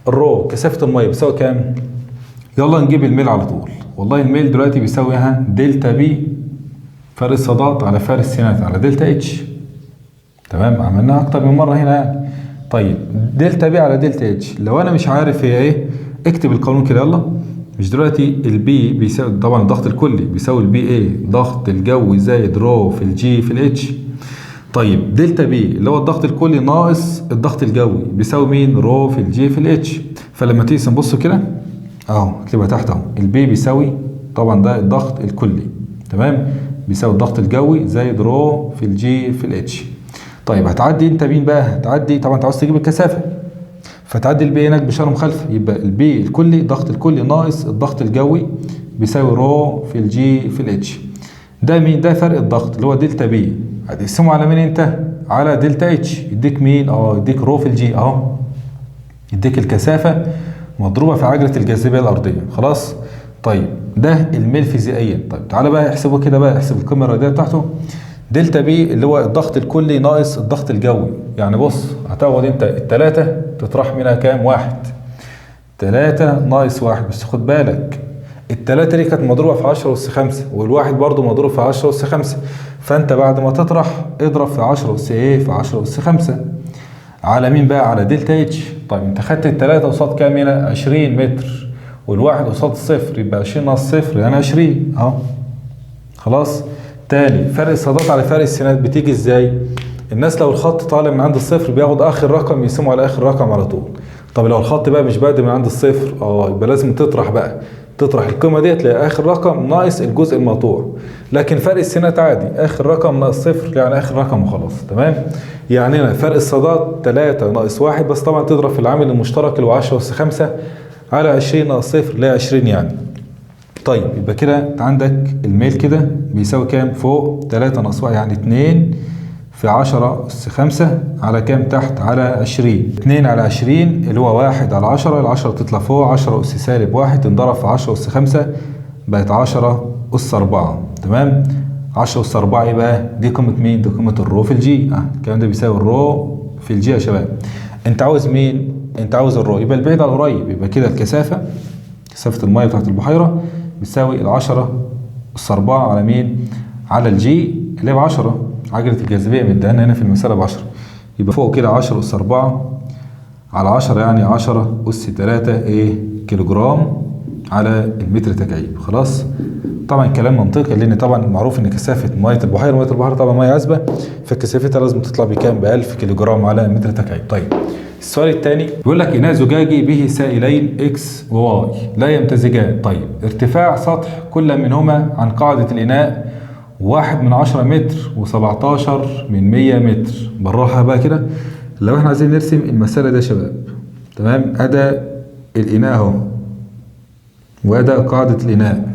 ال rho كثافة المية بتساوي كام؟ يلا نجيب الميل على طول. والله الميل دلوقتي بيساوي delta P فرق الصادات على فرق السينات على delta H. تمام، عملناها اكتر من مرة هنا يعني. طيب delta P على delta H لو انا مش عارف هي ايه اكتب القانون كده. يلا، مش دلوقتي ال P بيساوي طبعا الضغط الكلي بيساوي ال P A ضغط الجوي زائد rho في ال g في ال H. طيب delta P اللي هو الضغط الكلي ناقص الضغط الجوي بيساوي مين؟ rho في ال g في ال H. فلما تيجي نبص كده اهو اكتبها تحت اهو، ال P بيساوي طبعا ده الضغط الكلي، تمام، بيساوي الضغط الجوي زائد rho في ال g في ال H. طيب هتعدي انت مين بقى؟ هتعدي طبعا انت عاوز تجيب الكثافة، فتعدي ال P هناك باشارة مخالفة، يبقى ال P الكلي الضغط الكلي ناقص الضغط الجوي بيساوي rho في ال g في ال H. ده مين؟ ده فرق الضغط اللي هو delta P، هتقسمه على مين انت؟ على delta H، يديك مين؟ يديك rho في ال g اهو. يديك الكثافة مضروبة في عجله الجاذبية الارضية. خلاص. طيب ده الميل فيزيائيا. طيب تعالى بقى احسبه كده بقى، احسب القيمة الرياضية بتاعته. delta P اللي هو الضغط الكلي ناقص الضغط الجوي، يعني بص هتاخد انت التلاتة تطرح منها كام؟ واحد. 3 ناقص 1، بس خد بالك التلاتة دي كانت مضروبة في 10 أس 5 والواحد برضو مضروب في 10 أس 5، فأنت بعد ما تطرح اضرب في 10 أس إيه؟ في 10 أس 5 على مين بقى؟ على delta H. طيب أنت خدت التلاتة قصاد كام هنا؟ 20 متر، والواحد قصاد صفر، يبقى 20 ناقص صفر يعني 20 أهو. خلاص. تاني فرق الصادات على فرق السينات بتيجي إزاي؟ الناس لو الخط طالع من عند الصفر بياخد آخر رقم يقسمه على آخر رقم على طول. طب لو الخط بقى مش بادئ من عند الصفر يبقى لازم تطرح بقى، تطرح القيمة ديت لاخر رقم ناقص الجزء المقطوع. لكن فرق السينات عادي، اخر رقم ناقص صفر يعني اخر رقم وخلاص. تمام. يعني هنا فرق الصادات 3 ناقص 1، بس طبعا تضرب في العامل المشترك اللي هو 10 أس 5 على 20 ناقص صفر اللي هي 20 يعني. طيب يبقى كده عندك الميل كده بيساوي كام؟ فوق 3 ناقص 1 يعني 2 في 10 أس 5 على كام تحت؟ على 20. 2 على 20 اللي هو 1 على 10، ال10 تطلع فوق، 10 أس سالب 1 تنضرب في 10 أس 5 بقت 10 أس 4. تمام. 10 أس 4 يبقى دي قيمة مين؟ دي قيمة ال rho في ال g. الكلام ده بيساوي ال rho في ال g يا شباب. انت عاوز مين؟ انت عاوز ال rho، يبقى البعيد على القريب، يبقى كده الكثافة، كثافة المية بتاعت البحيرة بتساوي ال10 أس 4 على مين؟ على ال g اللي هي ب 10، عجلة الجاذبية مديها هنا في المسألة ب 10، يبقى فوق كده 10 أس 4 على 10 يعني 10 أس 3 إيه؟ كيلوجرام على المتر تكعيب. خلاص. طبعا كلام منطقي، لأن طبعا معروف إن كثافة مية البحيرة، مية البحيرة طبعا مية عذبة، فكثافتها لازم تطلع بكام؟ ب 1000 كيلوجرام على متر تكعيب. طيب السؤال الثاني بيقول لك إناء زجاجي به سائلين X و Y لا يمتزجان. طيب ارتفاع سطح كل منهما عن قاعدة الإناء 1/10 متر و17/100 متر. بالراحة بقى كده، لو احنا عايزين نرسم المسألة ده يا شباب، تمام، أدا الإناء أهو وأدا قاعدة الإناء.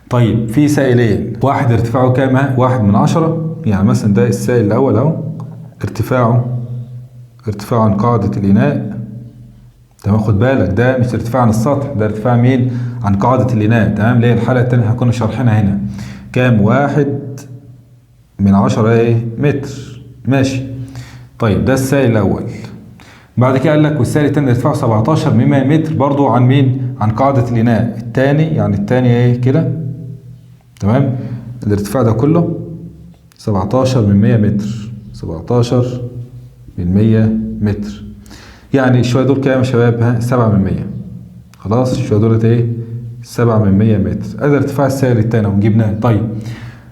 طيب في سائلين، واحد ارتفاعه كام؟ 1/10، يعني مثلا ده السائل الأول أهو، ارتفاعه عن قاعدة الإناء. تمام، خد بالك ده مش ارتفاع عن السطح، ده ارتفاع مين؟ عن قاعدة الإناء. تمام، اللي هي الحالة التانية احنا كنا شارحينها هنا، كام؟ 1/10 ايه؟ متر. ماشي. طيب ده السائل الأول. بعد كده قال لك والسائل التاني ارتفاعه 17/100 متر برضو عن مين؟ عن قاعدة الإناء التاني، يعني التاني ايه كده؟ تمام، الارتفاع ده كله 17/100 متر، 17/100 متر، يعني شوية دول كام يا شباب؟ ها 7/100. خلاص، شوية دولت ايه؟ 7/100 متر. ادي ارتفاع السائل الثاني وجبناه. طيب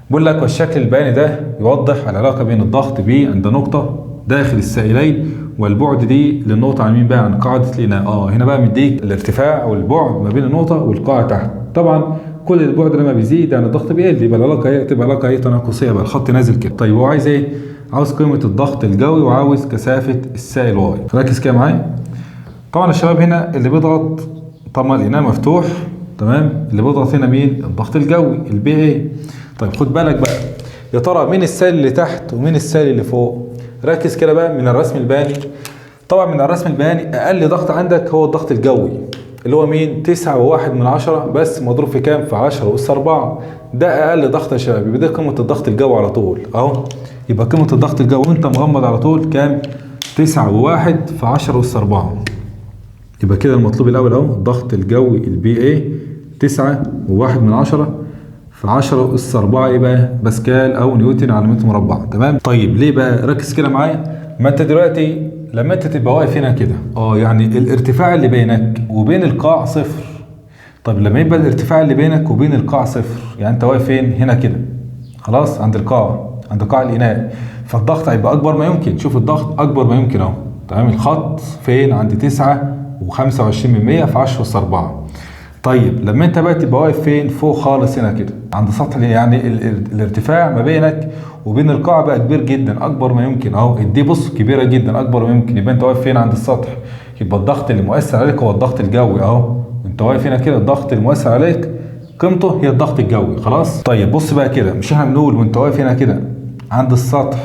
بقول لك والشكل البياني ده يوضح العلاقة بين الضغط P عند نقطة داخل السائلين والبعد d للنقطة عن مين بقى؟ عن قاعدة الإناء. هنا بقى مديك الارتفاع والبعد ما بين النقطة والقاعدة تحت. طبعا كل البعد لما بيزيد يعني الضغط بيقل، يبقى العلاقة ايه؟ تبقى علاقة ايه؟ تناقصية بقى، الخط نازل كده. طيب هو عايز ايه؟ عاوز قيمة الضغط الجوي وعاوز كثافة السائل Y. ركز كده معايا. طبعا الشباب هنا اللي بيضغط، طبعا الإناء مفتوح، تمام، اللي بيضغط هنا مين؟ الضغط الجوي ال P A. طيب خد بالك بقى، يا ترى مين السائل اللي تحت ومين السائل اللي فوق؟ ركز كده بقى من الرسم البياني. طبعا من الرسم البياني اقل ضغط عندك هو الضغط الجوي اللي هو مين؟ 9.1 بس مضروب في كام؟ في 10 أس 4. ده اقل ضغط يا شباب، يبقى دي قيمة الضغط الجوي على طول اهو. يبقى قيمة الضغط الجوي وانت مغمض على طول كام؟ 9.1 في 10 أس 4. يبقى كده المطلوب الاول اهو الضغط الجوي ال P A 9.1 في 10 أس 4 يبقى باسكال او نيوتن على متر مربع. تمام. طيب ليه بقى؟ ركز كده معايا. ما انت دلوقتي لما انت تبقى واقف هنا كده يعني الارتفاع اللي بينك وبين القاع صفر. طيب لما يبقى الارتفاع اللي بينك وبين القاع صفر، يعني انت واقف فين؟ هنا كده، خلاص، عند القاع، عند قاع الاناء، فالضغط هيبقى اكبر ما يمكن. شوف الضغط اكبر ما يمكن اهو. تمام، الخط فين؟ عند 9.25 في 10 أس 4. طيب لما انت بقى تبقى واقف فين؟ فوق خالص هنا كده عند سطح، يعني الارتفاع ما بينك وبين القاع بقى كبير جدا، اكبر ما يمكن اهو. الدي بص كبيرة جدا، اكبر ما يمكن. يبقى انت واقف فين؟ عند السطح. يبقى الضغط اللي مؤثر عليك هو الضغط الجوي اهو. انت واقف هنا كده، الضغط المؤثر عليك قيمته هي الضغط الجوي. خلاص. طيب بص بقى كده، مش احنا بنقول وانت واقف هنا كده عند السطح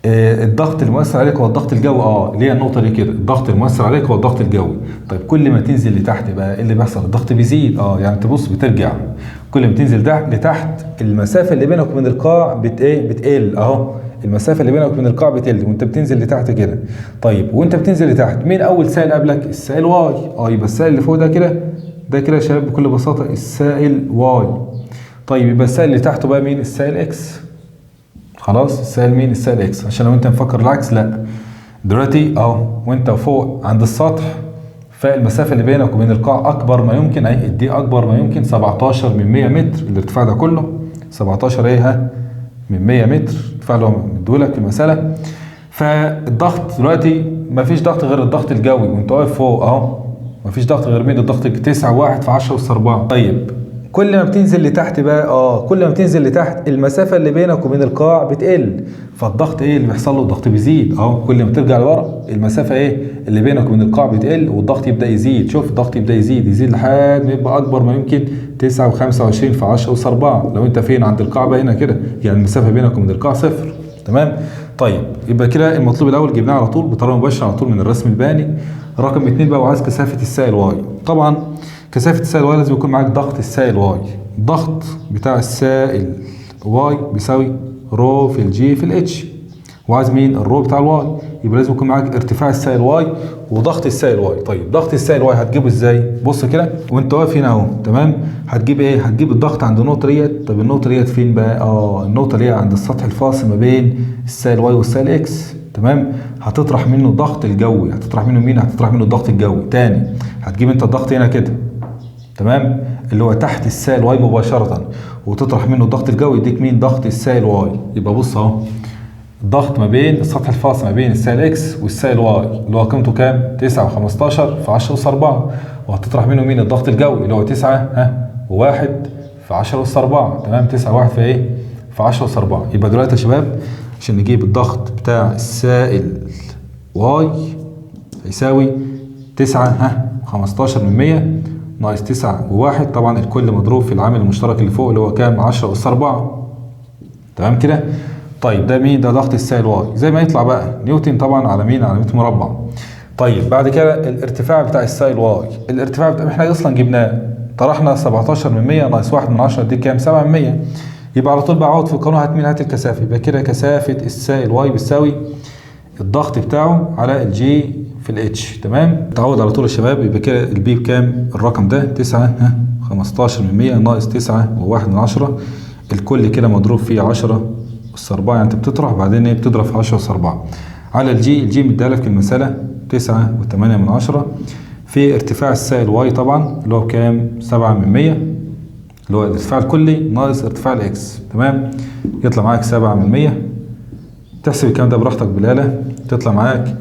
الضغط المؤثر عليك هو الضغط الجوي، اللي هي النقطة دي كده، الضغط المؤثر عليك هو الضغط الجوي. طيب كل ما تنزل لتحت بقى ايه اللي بيحصل؟ الضغط بيزيد، يعني تبص بترجع، كل ما تنزل لتحت المسافة اللي بينك وبين القاع بتقل اهو، المسافة اللي بينك وبين القاع بتقل وانت بتنزل لتحت كده. طيب وانت بتنزل لتحت مين اول سائل قبلك؟ السائل Y، يبقى السائل اللي فوق ده كده، ده كده يا شباب بكل بساطة السائل Y. طيب يبقى السائل اللي تحته بقى مين؟ السائل X. خلاص السائل مين؟ السائل X، عشان لو انت مفكر العكس لا. دلوقتي اهو وانت فوق عند السطح فالمسافه اللي بينك وبين القاع اكبر ما يمكن، اهي دي اكبر ما يمكن 17 من 100 متر، الارتفاع ده كله 17 ايه ها من 100 متر، الارتفاع اللي هو مديهولك في المسالة. فالضغط دلوقتي مفيش ضغط غير الضغط الجوي وانت واقف فوق اهو، مفيش ضغط غير مين؟ الضغط 9 1 في 10 أس 4. طيب كل ما بتنزل لتحت بقى، كل ما بتنزل لتحت المسافة اللي بينك وبين القاع بتقل، فالضغط ايه اللي بيحصل له؟ الضغط بيزيد اهو، كل ما ترجع لورا المسافة ايه اللي بينك وبين القاع بتقل والضغط يبدأ يزيد. شوف الضغط يبدأ يزيد لحد ما يبقى اكبر ما يمكن 9 و25 في 10 أس 4 لو انت فين؟ عند القاع بقى هنا كده، يعني المسافة بينك وبين القاع صفر. تمام؟ طيب يبقى كده المطلوب الاول جبناه على طول بطريقة مباشرة على طول من الرسم البياني. رقم 2 بقى وعايز كثافة السائل Y. طبعا كثافة السائل Y لازم يكون معاك ضغط السائل Y. الضغط بتاع السائل Y بيساوي rho في ال G في ال H، وعايز مين؟ ال rho بتاع ال Y، يبقى لازم يكون معاك ارتفاع السائل Y وضغط السائل Y. طيب ضغط السائل Y هتجيبه ازاي؟ بص كده وانت واقف هنا اهو، تمام؟ هتجيب ايه؟ هتجيب الضغط عند النقطة ديت. طب النقطة ديت فين بقى؟ النقطة اللي هي عند السطح الفاصل ما بين السائل Y والسائل X، تمام؟ هتطرح منه الضغط الجوي، هتطرح منه مين؟ هتطرح منه الضغط الجوي. تاني هتجيب انت الضغط هنا كده، تمام؟ اللي هو تحت السائل Y مباشرة، وتطرح منه الضغط الجوي يديك مين؟ ضغط السائل Y. يبقى بص اهو الضغط ما بين السطح الفاصل ما بين السائل X والسائل Y اللي هو قيمته كام؟ 9 و15 في 10 أس 4، وهتطرح منه مين؟ الضغط الجوي اللي هو 9 و1 في 10 أس 4، تمام؟ 9 و1 في ايه؟ في 10 أس 4. يبقى دلوقتي يا شباب عشان نجيب الضغط بتاع السائل Y هيساوي 9 15 من 100 ناقص 9 و1، طبعا الكل مضروب في العامل المشترك اللي فوق اللي هو كام؟ 10 أس 4، تمام كده؟ طيب ده مين؟ ده ضغط السائل Y زي ما يطلع بقى نيوتن طبعا على مين؟ على متر مربع. طيب بعد كده الارتفاع بتاع السائل Y، الارتفاع بتاع احنا اصلا جبناه، طرحنا 17 من 100 ناقص 1 من 10 دي كام؟ 7 من 100. يبقى على طول بقى عوض في القانون هات مين؟ هات الكثافة. يبقى كده كثافة السائل Y بتساوي الضغط بتاعه على ال G في ال H، تمام؟ تعوض على طول يا شباب. يبقى كده ال P بكام؟ الرقم ده 9 15 من 100 ناقص 9 و1 من 10، الكل كده مضروب فيه 10 أس 4، يعني انت بتطرح بعدين ايه؟ بتضرب في 10 أس 4 على ال G، ال G مديها لك في المسألة 9 و8 من 10 في ارتفاع السائل Y طبعا اللي هو بكام؟ 7 من 100 اللي هو الارتفاع الكلي ناقص ارتفاع ال X، تمام؟ يطلع معاك 7 من 100. تحسب الكلام ده براحتك بالآلة، تطلع معاك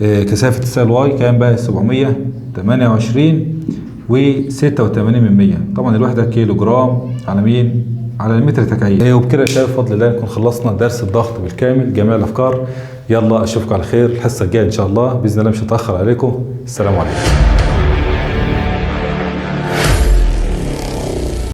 كثافة السائل Y كام بقى؟ 728 و86 من 100، طبعا الوحدة كيلو جرام على مين؟ على المتر تكعيب. وبكده يا شباب بفضل الله نكون خلصنا درس الضغط بالكامل، جميع الافكار. يلا اشوفكم على خير الحصة الجاية ان شاء الله باذن الله، مش هتاخر عليكم. السلام عليكم.